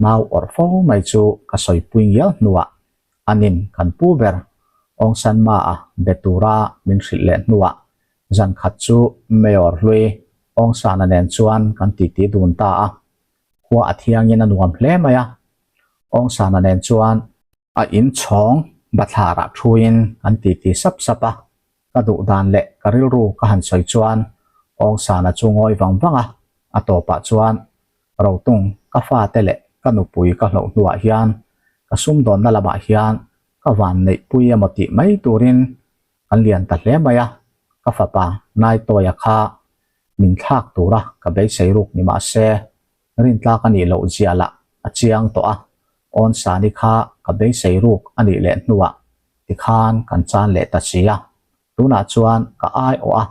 nau awrh fo mai chu ka sawipui ngial hnuah anin kan pu ber Aung San Ma-a be tura min hrilh leh hnuah zan khat chu Mayor hlui Aung San-a nen chuan kan titi dun ta a, khua a thiangin a nuam hle mai a. Aung San-a nen chuan a inchhawng bathlarah thuin kan titi sap sap a, Ka duh dan leh ka rilru ka han sawi chuan Aung San-a chu ngawi vang vang a, a tawpah chuan Rotung ka fate leh ka nupui ka hloh hnuah hian ka sumdawnna lamah hian ka van neihpui emaw tih mai turin kan lian ta hle mai a, ka fapa Naitawia kha min thlak tura ka beisei ruk ni mah se Rintlak a nih loh zia lah a chiang tawh a, Awnsani kha ka beisei ruk a nih leh hnuah tikhan kan chan leh ta si a, tunah chuan ka ai awh a,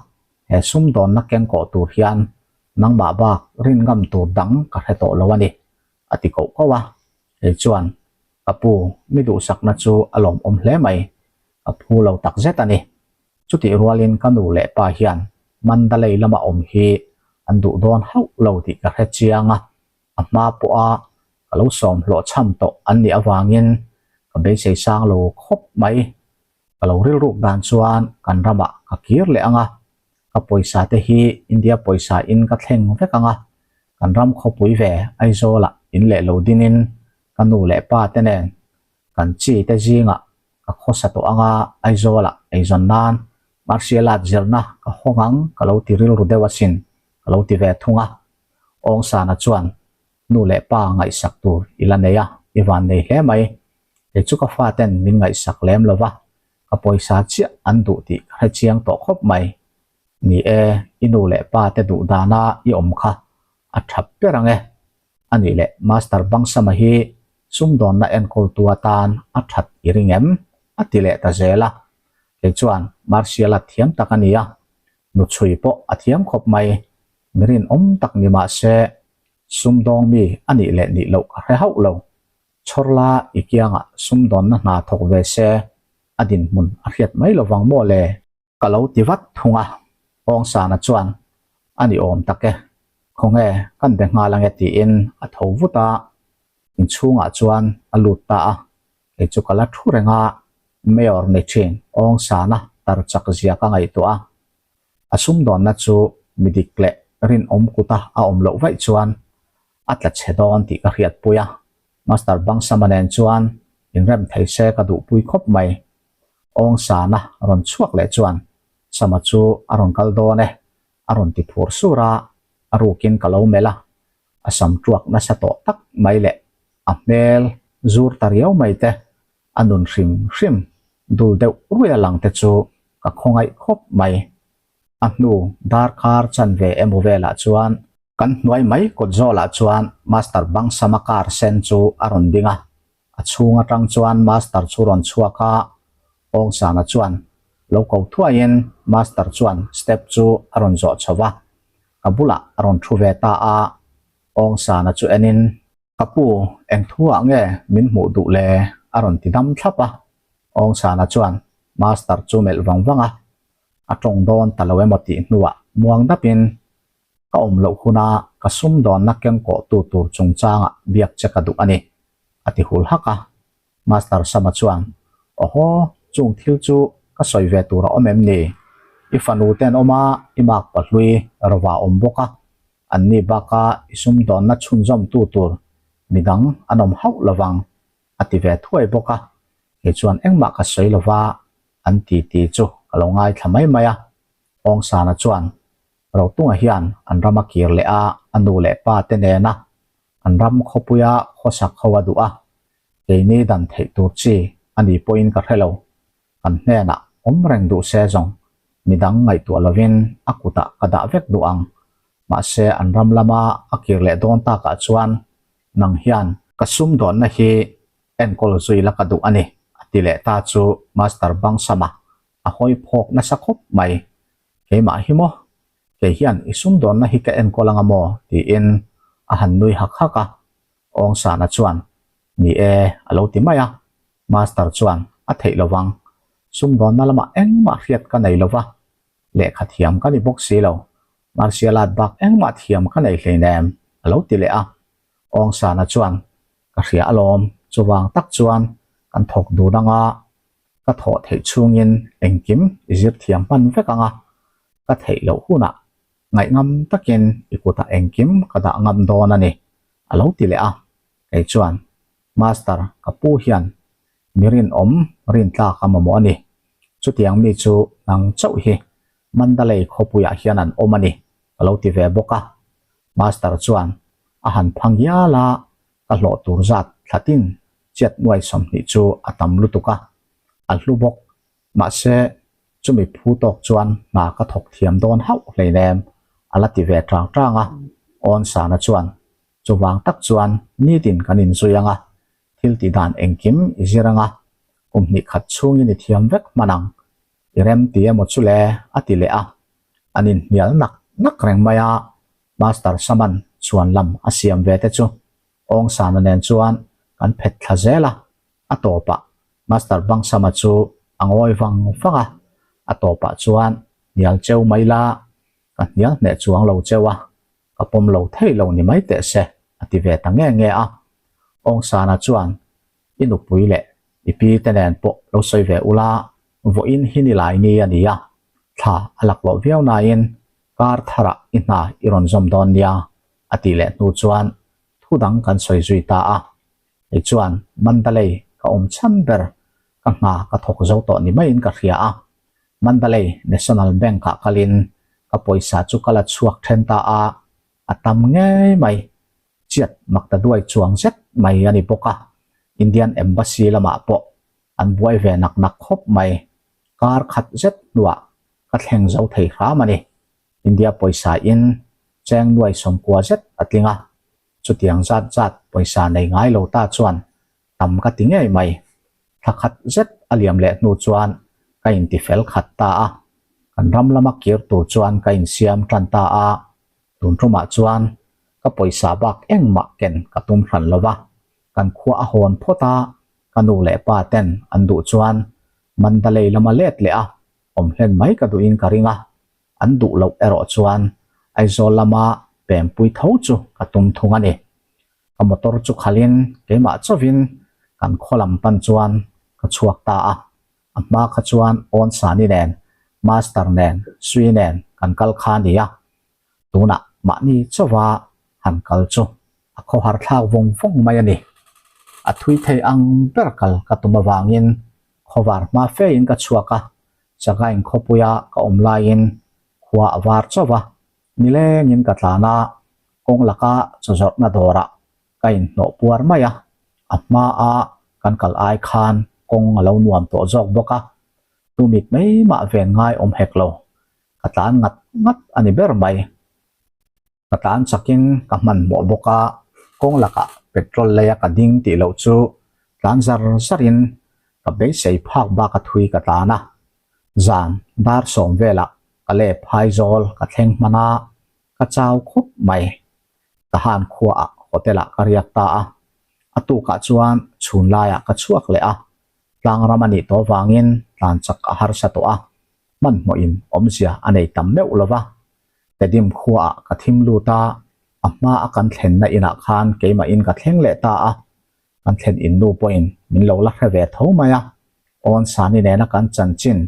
he sumdawnna kengkawh tur hian nangmah bak rin ngam tur dang ka hre tawh lo a ni, a ti koh koh a. Kei chuan, Ka pu, mi duhsakna chu a lawmawm hle mai, ka phu lo takzet a ni. Chutih rualin ka nu leh pa hian Mandalay lama awm hi an duh dawn hauh lo tih ka hre chiang a, a hma pawha ka lo sawm hlawh chham tawh an nih avangin ka beisei sang lo khawp mai. Ka lo rilruk dan chuan kan ramah ka kir leh ang a, ka pawisa te hi India pawisa in ka thleng vek ang a, kan ram khawpui ve Aizawlah in leh lo dinin ka nu leh pa te nen kan chi te zingah ka khawsa tawh anga Aizawlah eizawn nan martial art zirna ka hawng ang ka lo ti rilru deuh asin ka lo ti ve thung a. Aung San-a chuan nu leh pa ngaihsak tur i la nei a, i van nei hle mai. Kei chu ka faten min ngaihsak lem lo va, ka pawisa chiah an duh tih ka hre chiang tawh khawp mai. Ni e, i nu leh pa te duh dana i awm kha a tha ber ang e. A nih leh Master Bangsama hi sumdawnna enkawltu atan a that i ring em? a ti leh ta zel a. Kei chuan Martial a thiam tak a ni a, nu chhui pawh a thiam khawp mai. Mi rinawm tak ni mah se sumdawng mi a nih leh nih loh ka hre hauh lo. Chhawrla i kiangah sumdawnna hna thawk ve se a dinhmun a hriat mai lovang maw le? Ka lo ti vat thung a, Aung San-a chuan, A ni awm tak e, khawnge kan be nghal ange tiin a tho vut a, inchhungah chuan a lut ta a, kei chu ka la thu reng a, Mayor ni thin Aung San-a tar chak zia ka ngaihtuah a, a sumdawnna chu mi dik leh rinawm kuta a awm loh vaih chuan a tla chhe dawn tih ka hriatpui a, Master Bangsama nen chuan inrem thei se ka duhpui khawp mai. Aung San-a rawn chhuak leh chuan Sama chu a rawn kal dawn e, a rawn ti phur sur a, a rukin ka lo melh a, a sam tuak nasa tawh tak mai leh a hmel zur ta riau mai te, a nun hrim hrim dul deuh ruia lang te chu ka khawngaih khawp mai. A hnu darkar chanve emaw velah chuan kan hnuai mai kawt zawlah chuan Master Bangsama car sen chu a rawn ding a, A chhung atang chuan Master chu rawn chhuak a, Aung San-a chuan lo ko thuaiin Master chuan step chu a rawn zawh chho va, ka bulah a rawn thu ve ta a, Aung San-a chu enin, Ka pu, eng thu ah nge min hmuh duh le? a rawn ti dam thlap a, Aung San-a chuan Master chu melh vang vang a, a tawng dawn ta lo emaw tih hnuah muang dapin Ka awm loh huna ka sumdawnna kengkawhtu tur chungchangah biak che ka duh a ni, a ti hul hak a. Master Sama chuan, Awhaw, chung thil chu Ka sawi ve tur a awm em ni? I fanu te an awm a, i mak pahlui rova awm bawk a, anni baka i sumdawnna chhunzawmtu tur midang an awm hauh lovang, a ti ve thuai bawk a. Kei chuan engmah ka sawi lova, an ti ti chu ka lo ngaithla mai mai a. Awngsana chuan Rotunga hian an ram a kir leh a, a nu leh pa te nena an ram khawpuia khawsak ho a duh a, keini dan theih tur chi a ni pawhin ka hre lo. Kan hnenah awm reng duh se zawng midang ngaihtuah lovin a kutah ka dah vek duh ang. Mahse an ram lama a kir leh dawn takah chuan nang hian ka sumdawnna hi enkawl zui la ka duh a ni, a ti leh ta chu Master Bangsama a hawi phawk nasa khawp mai. Keimah hi maw? Kei hian i sumdawnna hi ka enkawl anga maw? tiin a han nui hak hak a. Awngsana chuan, Ni e, a lo ti mai a. Master chuan, A theih lo vang. Sumdawnna lamah engmah hriat ka nei lo va, lehkha thiam ka ni bawk si lo. Martial art bak engmah thiam ka nei hleinem, a lo ti leh a. Awngsana chuan, Ka hria alawm, chuvang tak chuan kan thawk dun anga ka thawh theih chhungin engkim i zir thiam hman vek ang a, ka theih loh hunah ngaihngam takin i kutah engkim ka dah ngam dawn a ni, a lo ti leh a. Kei chuan, Master, ka pu hian mi rinawm rintlak a mamawh a ni. Chutiang mi chu nang chauh hi Mandalay khawpuiah hian an awm a ni, ka lo ti ve bawk a. Master chuan a han pha ngial a, ka hlawh tur zat thlatin chiat nuai 20 chu a tam lutuk a, a hlu bawk. Mahse, chumi phu tawk chuan hna ka thawk thiam dawn hauh hleinem, a la ti ve tang tang a. Awnsana chuan, Chuvang tak chuan nitin kan inzui ang a, thil tih dan engkim i zir ang a, kum hnih khat chhungin i thiam vek hman ang, i rem ti emaw chu le, a ti leh a. An inhnial nak nak reng mai a, Master Saman chhuan lam a siam ve te chu Awngsana nen chuan kan phet thla zel a, a tawpah Master Bangsama chu a ngawi vang vang a, a tawpah chuan hnial cheu mai la, ka hnial hneh chuang lo cheu a, ka pawm lo thei lo ni mai teh se, a ti ve ta nge nge a. Awngsana chuan i nupui leh i pi te nen pawh lo sawi ve ula, vawiin hi ni lai ni a ni a, thla a laklawh viau nain kar tharah i hna i rawn zawm dawn nia, a tih leh hnu chuan thu dang kan sawi zui ta a. Kei chuan Mandalay ka awm chhan ber ka hna ka thawk zo tawh ni maiin ka hria a. Mandalay National Bank ah kalin ka pawisa chu ka la chhuak then ta a, a tam ngei mai. Chiat mak ta duai chuang zet mai a ni bawk a. Indian Embassy lamah pawh an buai ve nak nak khawp mai. Kar khat zet hnuah ka thleng zo thei hram a ni. India pawisa in cheng nuai 90 zet a tling a, chutiang zat zat pawisa nei ngai lo ta chuan tam ka ti ngei mai. Thla khat zet a liam leh hnu chuan ka inti fel khat ta a, kan ram lama kir tur chuan ka insiam tan ta a, tun tumah chuan ka pawisa bak engmah ken ka tum hran lo va, kan khua a hawn phawt a, ka nu leh pa ten an duh chuan Mandalay lama let leh a, awm hlen mai ka duhin ka ring a, an duh loh erawh chuan Aizawl lama pempui tho chu ka tum thung a ni. Ka motor chu khalhin keimah chauhin kan khaw lam pan chuan ka chhuak ta a, a hma kha chuan Awnsani nen, Master nen, Sui nen kan kal kha a ni a, tunah mahni chauha han kal chu a khawhar thlak vawng vawng mai a ni. A thui thei ang ber kal ka tum avangin khawvar hma fein ka chhuak a, Sagaing khawpuia ka awm laiin khua a var chauh va, nilengin ka tlan a, kawng laka chaw zawrhna dawrah ka inhnawh puar mai a, a hmaa kan kal ai khan kawng a lo nuam tawh zawk bawk a, tu mit mai mah ven ngai awm hek lo, ka tlan ngat ngat a ni ber mai. Ka tlan chakin ka hmanhmawh bawk a, kawng lakah petrol leia ka ding tih loh chu tlan zar zarin ka beisei phak bak a thui ka tlan a. Zan dar 10 velah ka lep phaizawl ka thleng hman a, ka chau khawp mai. Tahan khuaah hotel ah ka riak ta a, a tukah chuan chhun laiah ka chhuak leh a, tlangram a nih tawh vangin tlan chak a harsa tawh a, hmanhmawhin awmzia a nei tam meuh lo va. Tedim khuaah ka thim lut a, a hma a kan thlenna inah khan keimahin ka thleng leh ta a, kan thlen in nu pawhin min lo la hre ve tho mai a, Awnsani nena kan chanchin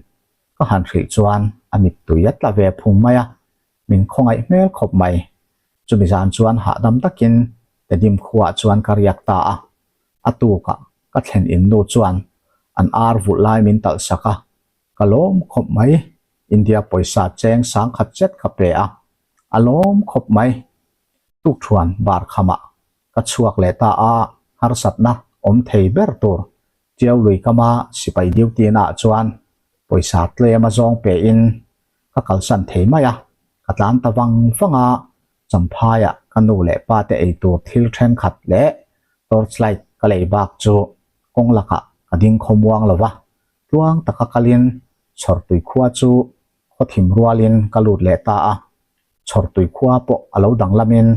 Ka han hrilh chuan a mittui a tla ve phung mai a, min khawngaih hmel khawp mai. Chumi zan chuan hahdam takin Tedim khuaah chuan ka riak ta a, a tukah ka thlen in nu chuan an ar vulh lai min talh sak a, ka lawm khawp mai. India pawisa cheng sangkhat chet ka pe a, a lawm khawp mai. Tukṭhuan bar khamah ka chhuak leh ta a, harsatna awm thei ber tur Tiau lui kama sipai duty naah chuan pawisa tlem a zawng pe in ka kalsan thei mai a, ka tlan ta vang vang a, Champhaiah ka nu leh pa te ei tur thil thenkhat leh torchlight ka lei bak chu kawng lakah ka ding khawmuang lo va, tluang taka kalin Chhawrtui khua chu khaw thim rualin ka lut leh ta a, Chhawrtui khua pawh a lo danglamin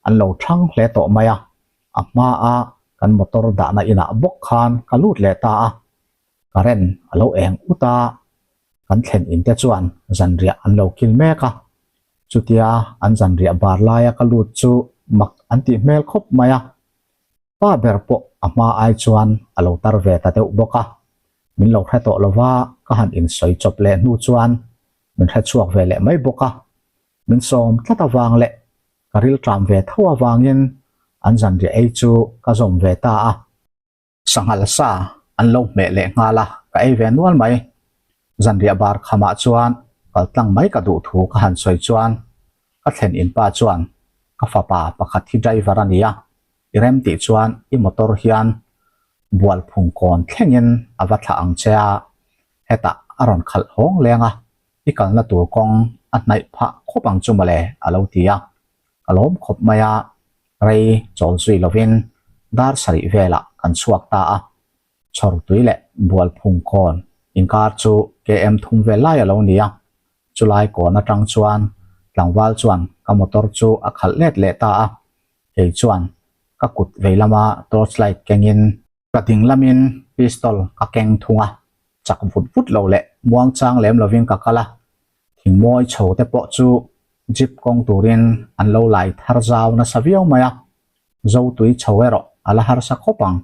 an lo thang hle tawh mai a, a hmaa kan motor dahna inah bawk khan ka lut leh ta a, current a lo eng ut a, kan thlen in te chuan zanriah an lo kil mek a, chutia an zanriah bar laia ka lut chu mak an tih hmel khawp mai a, pa ber pawh a hma ai chuan a lo tar ve ta deuh bawk a, min lo hre tawh lova ka han insawi chawp leh hnu chuan min hre chhuak ve leh mai bawk a, min sawm tlat avang leh ka rilṭam ve tho avangin an zanriah ei chu ka zawm ve ta a. Sanghal sa an lo hmeh leh nghal a, ka ei ve nual mai. Zanriah bar khamah chuan kal tlang mai ka duh thu ka han sawi chuan ka thlen in pa chuan ka fapa pakhat hi driver a ni a, i rem tih chuan i motor hian bual phung kawn thlengin a va thlah ang che a, hetah a rawn khalh hawng leng a, i kalna tur kawng a hnaih phah khawp ang chu mawle a lo ti a, ka lawm khawp mai a, rei chawl zui lovin dar sarih velah kan chhuak ta a, Chhawrtui leh Bualphung kawn inkar chu KM thum vel lai a lo ni a, chulai kawn atang chuan tlangval chuan ka motor chu a khalh let leh ta a, kei chuan ka kut vei lama torch light kengin Ka ding lamin pistol ka keng thung a, chak vut vut lo leh muangchang lem lovin ka kal a, thingmawi chho te pawh chu jeep kawng turin an lo lai thar zau nasa viau mai a, Zotui chho erawh a la harsa khawp ang,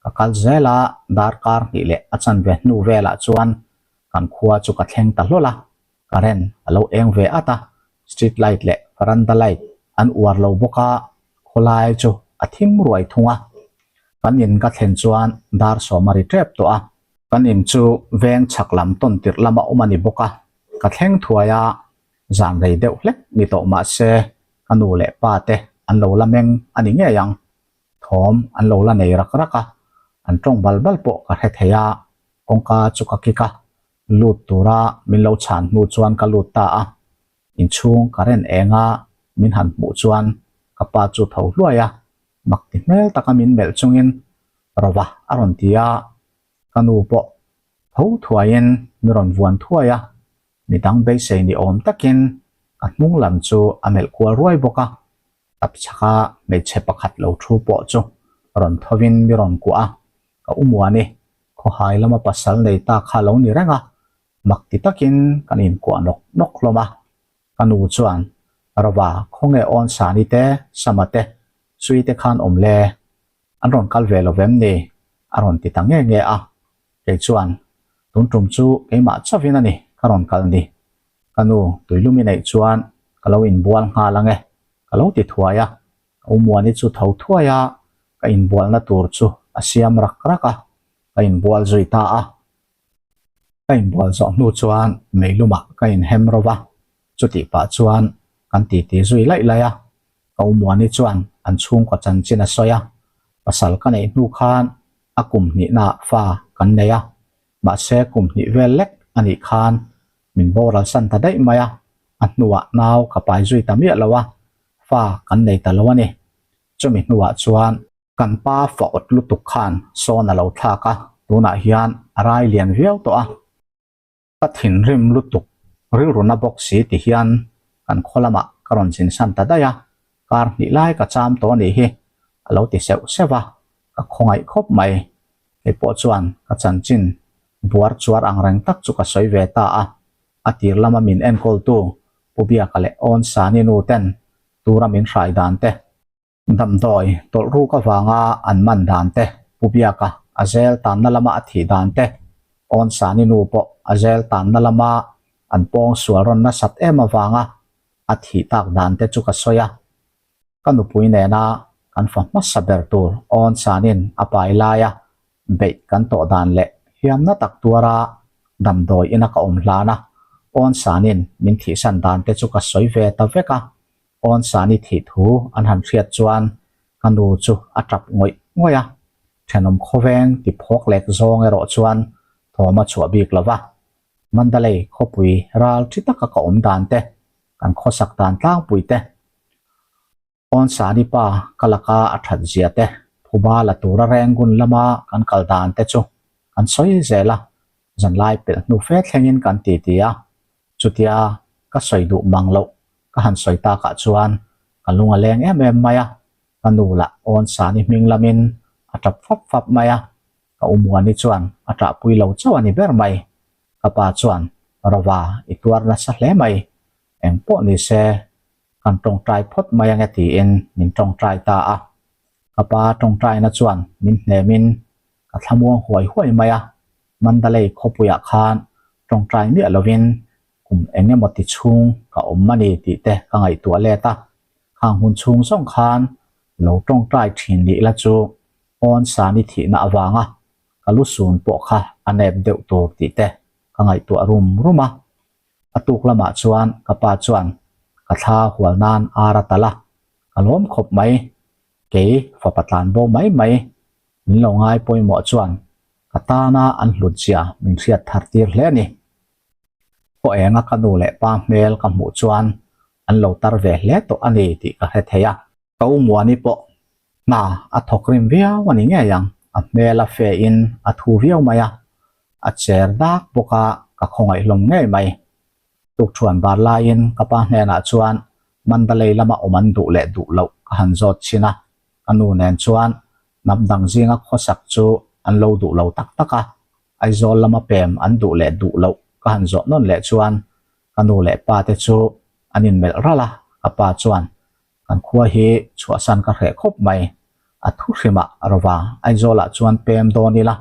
ka kal zel a, darkar hnih leh a chanve hnu velah chuan kan khua chu ka thleng ta hlawl a, Current a lo eng ve at a, street light leh veranda light an uar lo bawk a, khawlai chu a thim ruai thung a. Kan in ka thlen chuan dar sawm a ri tep tawh a, kan in chu veng chhak lam tawn tirh lama awm a ni bawk a, ka thleng thuai a, zan rei deuh hlek ni tawh mah se ka nu leh pa te an lo la meng a ni ngei ang, thawm an lo la nei rak rak a, an tawng bal bal pawh ka hre thei a, kawngka chu ka kik a, Lut tura min lo chhan hnu chuan ka lut ta a, inchhung current enga min han hmuh chuan ka pa chu tho hluai a, mak ti hmel taka min melh chungin Rova a rawn ti a, ka nu pawh tho thuaiin mi rawn vuan thuai a, midang beisei ni awm takin ka hnung lam chu a melh kual ruai bawk a, tap chhaka hmeichhe pakhat lo thu pawh chu rawn thovin mi rawn kuah a, ka u Muani khawhai lama pasal nei ta kha lo ni reng a, mak ti takin kan inkuah nawk nawk hlawm a. Ka nu chuan, Rova, khawnge awn Sani te, Sama te, Sui te khan awm le? An rawn kal ve lo vem ni? a rawn ti ta nge nge a. Kei chuan, Tun tum chu keimah chauhin a ni ka rawn kal ni. Ka nu tuilum i neih chuan ka lo inbual nghal ang e, ka lo ti thuai a. Ka Umuani chu tho thuai a, ka inbualna tur chu a siam rak rak a, ka inbual zui ta a. Ka inbual zawh hnu chuan meilumah ka inhem ro va, chutih pah chuan kan titi zui laih laih a. Ka Umuani chuan an chhungkaw chanchin a sawi a, pasal ka neih hnu khan a kum hnihnaah fa kan nei a, mahse kum hnih vel lek a nih khan min boral san ta daih mai a, a hnuah nau ka pai zui ta miah lo a, fa kan nei ta lo a ni. Chumi hnuah chuan kan pa fa awt lutuk khan sawn a lo thlak a, tunah hian a rai lian viau tawh a. Ka thinrim lutuk rilru na bawk si ti hian kan khaw lamah ka rawn zinsan ta daih a, kar hnih lai ka cham tawh a nih hi a lo ti seuh seuh a, ka khawngaih khawp mai. Kei pawh chuan ka chanchin buar chuar ang reng tak chu ka sawi ve ta a, a tir lama min enkawltu Pu Biaka leh Awn Sani nu ten tura min hrai dan te, damdawi tawlh ruk avanga an man dan te, Pu Biaka a zel tanna lama a thih dan te. Awnsani nu pawh a zel tanna lama an pawng sual rawn nasat em avanga a thih tak dan te chu ka sawi a. Ka nupui nena kan fa hmasa ber tur Awnsanin a pai laia beih kan tawh dan leh hliamna tak tuara damdawi ina ka awm hlana Awnsanin min thihsan dan te chu ka sawi ve ta vek a. Awnsani thih thu an han hriat chuan ka nu chu a tap ngawih ngawih a, thenawm khawveng ti phawk lek zawng erawh chuan thawm a chhuah bik lo va. Mandalay khawpui ral thi taka ka awm dan te, kan khawsak dan tlangpui te, Awnsani pa ka laka a that zia te, phuba la tura Rangoon lama kan kal dan te chu kan sawi zel a, zanlai pelh hnu fe thlengin kan titi a, chutia ka sawi duh mang loh ka han sawi takah chuan ka lung a leng em em mai a, ka nu lah Awnsani hming lamin a tap fap fap mai a, ka Umuani chuan a ṭahpui lo chauh a ni ber mai. Ka pa chuan, Rova, i tuar nasa hle mai, eng pawh ni se kan tawngtai phawt mai ange tiin min tawngtai ta a. Ka pa tawngtaina chuan min hnemin ka thlamuang huai huai mai a, Mandalay khawpuiah khan tawngtai miah lovin kum eng emaw ti chhung ka awm a ni tih te ka ngaihtuah let a, khang hun chhung zawng khan lo tawngtai thin nih la chu awn sani thihna avanga ka lu sun pawh kha a nep deuh tur tih te ka ngaihtuah rum rum a. A tuk lamah chuan ka pa chuan ka thla hual nan ar a talh a, ka lawm khawp mai. Kei fapa tlan bo mai mai min lo ngai pawimawh chuan ka tana an hlut zia min hriat thar tir hle a ni. Khaw enga ka nu leh pa hmel ka hmuh chuan an lo tar ve hle tawh a ni tih ka hre thei a. Ka u Muani pawh hna a thawk rim viau a ni ngei ang, a hmel a fe in a thu viau mai a, a cher dak bawk a ka khawngaih hlawm ngei mai. Tukṭhuan bar laiin ka pa hnenah chuan Mandalay lama awm an duh leh duh loh ka han zawt chhin a, ka nu nen chuan hnam dang zinga khawsak chu an lo duh lo tak tak a, Aizawl lama pem an duh leh duh loh ka han zawh nawn leh chuan ka nu leh pa te chu an inmelh ralh a, ka pa chuan Kan khua hi chhuahsan ka hreh khawp mai. A thu hrimah Rova Aizawlah chuan pem dawn ila,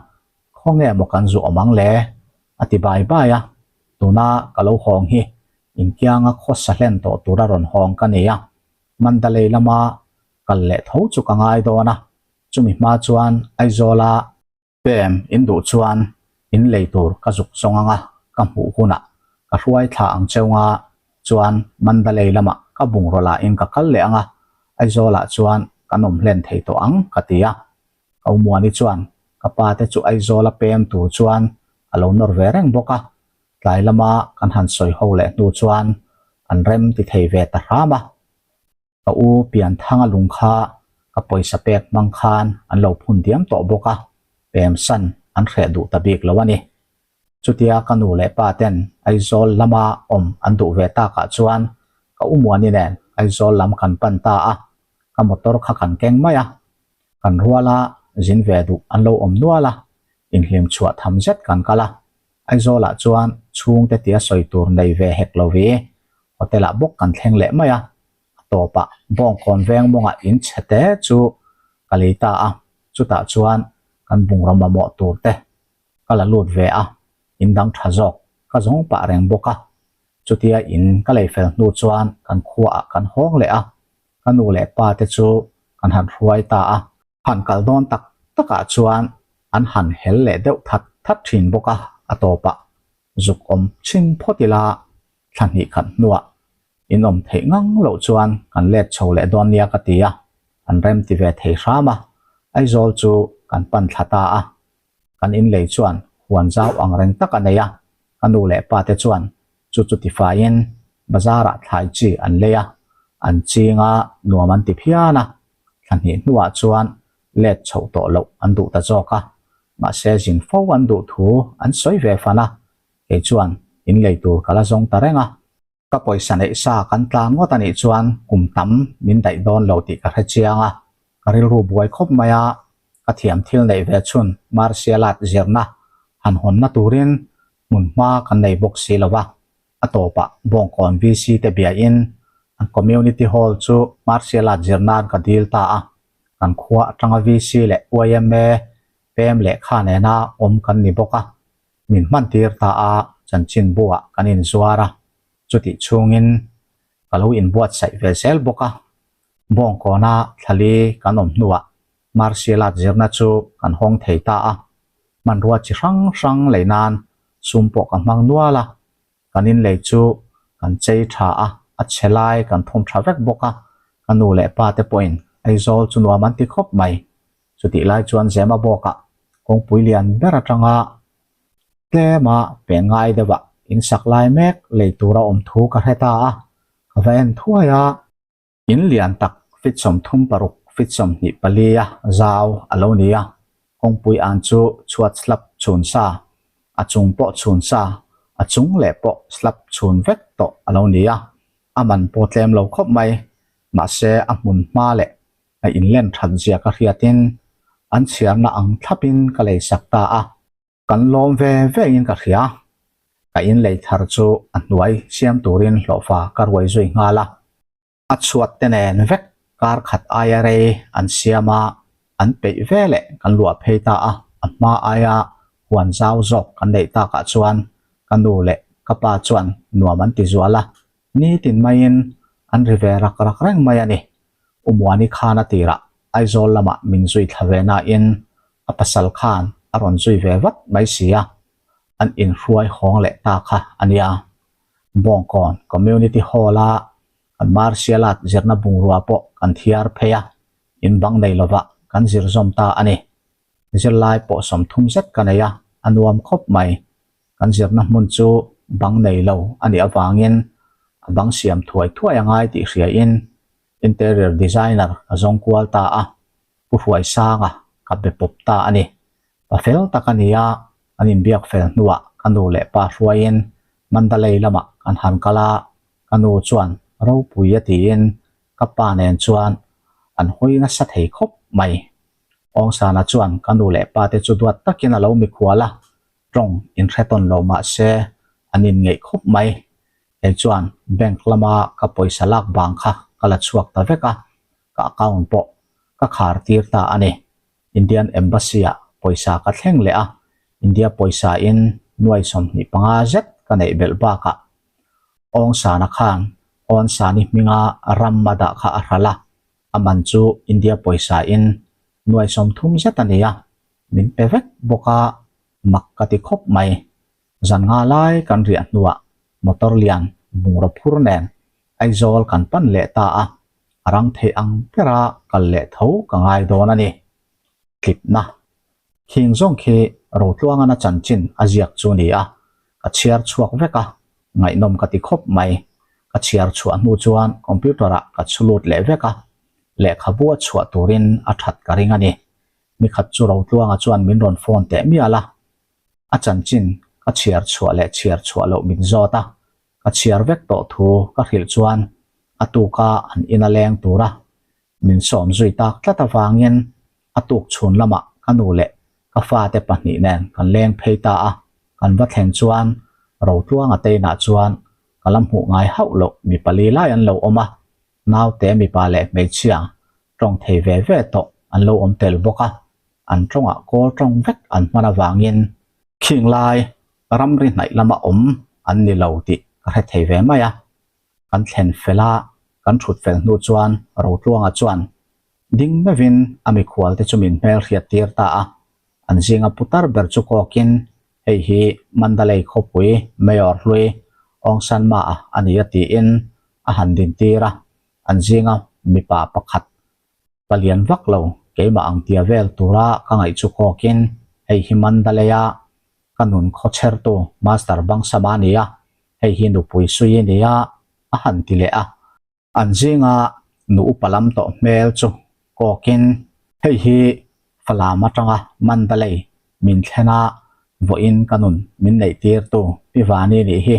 khawnge maw kan zu awm ang le? a ti bai bai a. Tuna ka lo hawng hi inkianga khawsa hlen tawh tura rawn hawng ka ni a, Mandalay lama kal leh tho chu ka ngai dawn a, chumi hma chuan Aizawla Pem in duh chuan in lei tur ka zuk zawng anga ka hmuh hunah ka hruai thla ang cheu nga chuan Mandalay lamah ka bungraw lah in ka kal leh anga Aizawl ah chuan kan awm hlen thei tawh ang ka ti a. Ka Umuani chuan ka pa te chu Aizawl a pem tur chuan a lo nawr ve reng bawk a, tlai lama kan han sawi ho leh hnu chuan an rem ti thei ve ta hram a. Ka u Pianthanga lung kha ka pawisa pek hmang khan an lo phun diam tawh bawk a, pemsan an hreh duh ta bik lo a ni. Chutia ka nu leh pa ten Aizawl lama awm an duh ve takah chuan ka u Muani nen Aizawl lam kan pan ta a, ka motor kha kan keng mai a. Kan ruala zin ve duh an lo awm nual a, inhlim chhuah tham zet kan kal a. Aizawlah chuan chhungte tia sawi tur nei ve hek lo vi, hotel-ah bawk kan thleng leh mai a, a tawpah Bawngkawn veng mawngah in chhe te chu ka lei ta a, chutah chuan kan bungraw mamawh tur te ka la lut ve a, in dang tha zawk ka zawng pah reng bawk a, chutia in ka lei fel hnu chuan kan khuaah kan hawng leh a, ka nu leh pa te chu kan han hruai ta a. Han kal dawn tak takah chuan an han hel leh deuh that that thin bawk a, a tawpah zuk awm chhin phawt ila thla hnih khat hnuah in awm theih ngang loh chuan kan let chho leh dawn nia ka ti a, an rem ti ve thei hram a, Aizawl chu kan pan thla ta a, kan inlei chuan huan zau ang reng tak a nei a, ka nu leh pa te chuan chu chu tifaiin bazar ah thlai chi an lei a, an ching a nuam an ti phian a, thla hnih hnuah chuan let chhoh tawh loh an duh ta zawk a, mahse zin fo an duh thu an sawi ve fan a, kei chuan inlei tur ka la zawng ta reng a. Ka pawisa neih sa kan tlan ngawt a nih chuan kum tam min daih dawn lo tih ka hre chiang a, ka rilru buai khawp mai a, ka thiam thil neih ve chhun martial art zirna han hawnna turin hmun hma kan nei bawk si lo va, a tawpah Bawngkawn VC te biain an community hall chu martial art zir nan ka dil ta a, kan khua atanga VC leh yma pem lehkha nena awm kan ni bawk a. Min hmantir ta a, chanchinbu-ah kan inzuar a, chutih chhungin ka lo inbuatsaih ve zel bawk a. Bawngkawna thlali kan awm hnuah martial art zirna chu kan hawng thei ta a, hmanrua chi hrang hrang lei nan sum pawh ka hmang nual a, kan inlei chu kan chei tha a, a chhe lai kan thawm tha vek bawk a, ka nu leh pa te pawhin Aizawl chu nuam an ti khawp mai. Chutih lai chuan Zema bawkah kawngpui lian ber atanga tlema pen ngai deuhah in sak lai mek lei tura awm thu ka hre ta a, ka va en thuai a. In lian tak feet 36 feet 24 a zau a lo ni a, kawngpui an chu chhuat slab chhun sa, a chung pawh chhun sa, a chung leh pawh slab chhun vek tawh a lo ni a, a man pawh tlem lo khawp mai, mahse a hmun hma leh a inlen that zia ka hriatin an chhiarna ang thlapin ka lei sak ta a. Kan lawm ve ve in ka hria. Ka in lei thar chu a hnuai siam turin hlawhfa ka ruai zui nghal a. A chhuat te nen vek kar khat aia rei an siam a, an peih ve leh kan luah phei ta a. A hma aia huan zau zawk kan neih takah chuan ka nu leh ka pa chuan nuam an ti zual a, nitin maiin an ri ve rak rak reng mai a ni. Umuani khan a tirah Aizawl lamah min zui thla ve nain a pasal khan a rawn zui ve vat mai si a, an inhruai hawng leh ta kha a nia. Bawngkawn Community Hall-a kan martial art zirna bungrua pawh kan thiar phei a, in bang nei lovah kan zir zawm ta a ni. Zirlai pawh 30 zet ka nei a, a nuam khawp mai. Kan zirna hmun chu bang nei lo a nih avangin a bang siam thuai thuai a ngai tih hriain Interior designer ka zawng kual ta a, Pu Hruaisanga ka be pawp ta a ni. Pa fel tak a ni a, kan inbiak fel hnuah ka nu leh pa hruaiin Mandalay lamah kan han kal a, ka nu chuan ropui a tiin ka pa nen chuan an hawi nasa thei khawp mai. Awngsana chuan ka nu leh pa te chu duat takin a lo mikhual a, tawng inhre tawn lo mah se an inngeih khawp mai. Kei chuan bank lama ka pawisa lak vang kha ka la chhuak ta vek a, ka account pawh ka khar tir ta a ni. Indian Embassy ah pawisa ka thleng leh a, India pawisa in nuai 25 zet ka neih belh bakah Awngsana khan Awnsani hminga ram a dah kha a hral a, a man chu India pawisa in nuai 30 zet a ni a, min pe vek bawk a, mak ka ti khawp mai. Zan nga lai kan riah hnuah motor lian bungraw phur nen Aizawl kan pan leh ta a, a rang theih ang bera kal leh tho ka ngai dawn a ni. Tlipna. Khing zawng khi Rotluangana chanchin a ziak chu ni a, ka chhiar chhuak vek a, ngaihnawm ka ti khawp mai. Ka chhiar chhuah hnu chuan computer ah ka chhu lut leh vek a, lehkhabu a chhuah turin a that ka ring a ni. Nikhat chu Rotluanga chuan min rawn phone teh mial a, A chanchin ka chhiar chhuah leh chhiar chhuah loh min zawt a, ka chhiar vek tawh thu ka hrilh chuan a tuka an ina leng tura min sawm zui tak tlat avangin a tuk chhun lamah ka nu leh ka fate pahnih nen kan leng phei ta a, kan va thlen chuan Rotluanga teinah chuan ka la hmuh ngai hauh loh mi pali lai an lo awm a, naute mipa leh hmeichhia tawng thei ve ve tawh an lo awm tel bawk a, an tawngah kawl tawng vek an hman avangin khing lai ramri hnaih lama awm an ni lo tih ka hre thei ve mai a. Kan thlen fel a, kan thut fel hnu chuan Rotluanga chuan ding meuhin a mikhual te chu min hmel hriat tir ta a, an zinga putar ber chu kawkin hei hi Mandalay khawpui Mayor hlui Aung San Ma a ni a tiin a han din tir a. An zinga mipa pakhat palian vak lo keimah ang tia vel tura ka ngaih chu kawkin hei hi Mandalay-a ka nun khawchhertu Master Bangsama a ni a, hei hi nupui sui a ni a, a han ti leh a. An zinga nu upa lam tawh hmel chu kawkin hei hi Falam atanga Mandalay min thlen a, vawiin ka nun min neihtirtu Pi Vani nih hi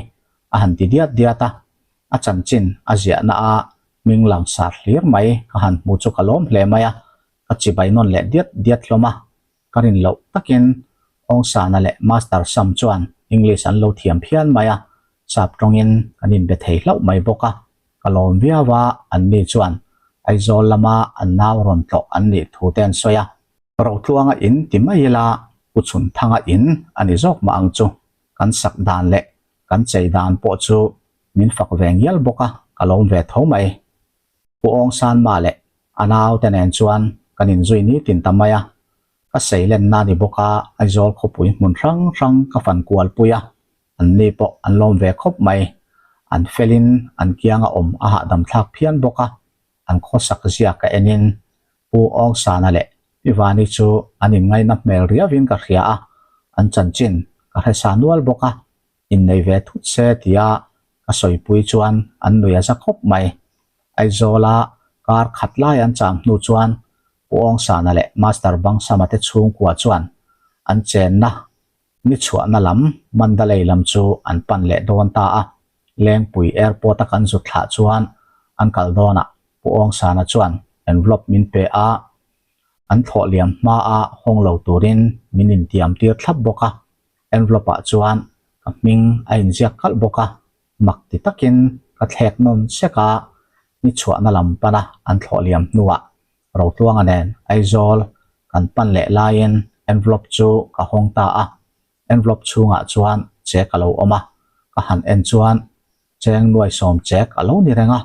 a han ti diat diat a. A chanchin a ziahna a hming langsar hlir mai ka han hmu chu ka lawm hle mai a, ka chibai nawn leh diat diat hlawm a. Ka rin loh takin Awngsana leh Master Sam chuan English an lo thiam phian mai a, sap tawngin kan inbe thei hlauh mai bawk a. Ka lawm viau a, anni chuan Aizawl lama an nau rawn tlawh an nih thu te an sawi a. Rotluanga in ti mai ila, Pu Chhunthanga in a ni zawk mah ang chu. Kan sak dan leh kan chei dan pawh chu min fak ve ngial bawk a, ka lawm ve tho mai. Pu Awngsanma leh a naute nen chuan kan inzui nitin ta mai a, ka seilenna ni bawk a Aizawl khawpui hmun hrang hrang ka fan kual pui a, an ni pawh an lawm ve khawp mai. An felin an kianga awm a hahdam thlak phian bawk a, an khawsak zia ka enin Pu Awngsana leh Pi Vani chu an inngaina hmel riauin ka hria a, an chanchin ka hre sa nual bawk a, innei ve thut se tia ka sawipui chuan an nui a za khawp mai. Aizawla kar khat lai an cham hnu chuan Pu Awngsana leh Master Bangsama te chhungkua chuan an chenna ni chhuahna lam Mandalay lam chu an pan leh dawn ta a, Lengpui Airport a kan zut thlah chuan an kal dawnah Pu Awngsana chuan envelope min pe a, an thlawh liam hmaa hawng lo turin min intiam tir thlap bawk a, envelope ah chuan ka hming a inziak kalh bawk a, mak ti takin ka thlek nawn sek a, ni chhuahna lam pana an thlawh liam hnuah Rotluanga nen Aizawl kan pan leh laiin envelope chu ka hawng ta a, envelope chhungah chuan check a lo awm a, ka han en chuan cheng nuai sawm check a lo ni reng a,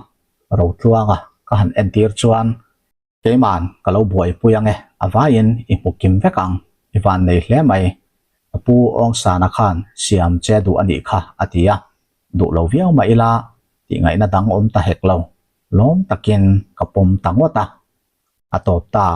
Rotluanga ka han entir chuan Keiman ka lo buaipui ange, a vaiin i hmu kim vek ang, i van nei hle mai. Ka pu Awngsana khan siam che duh a nih kha a ti a, duh lo viau mah ila tihngaihna dang awm ta hek lo, lawm takin ka pawm ta ngawt a, a tawp ta.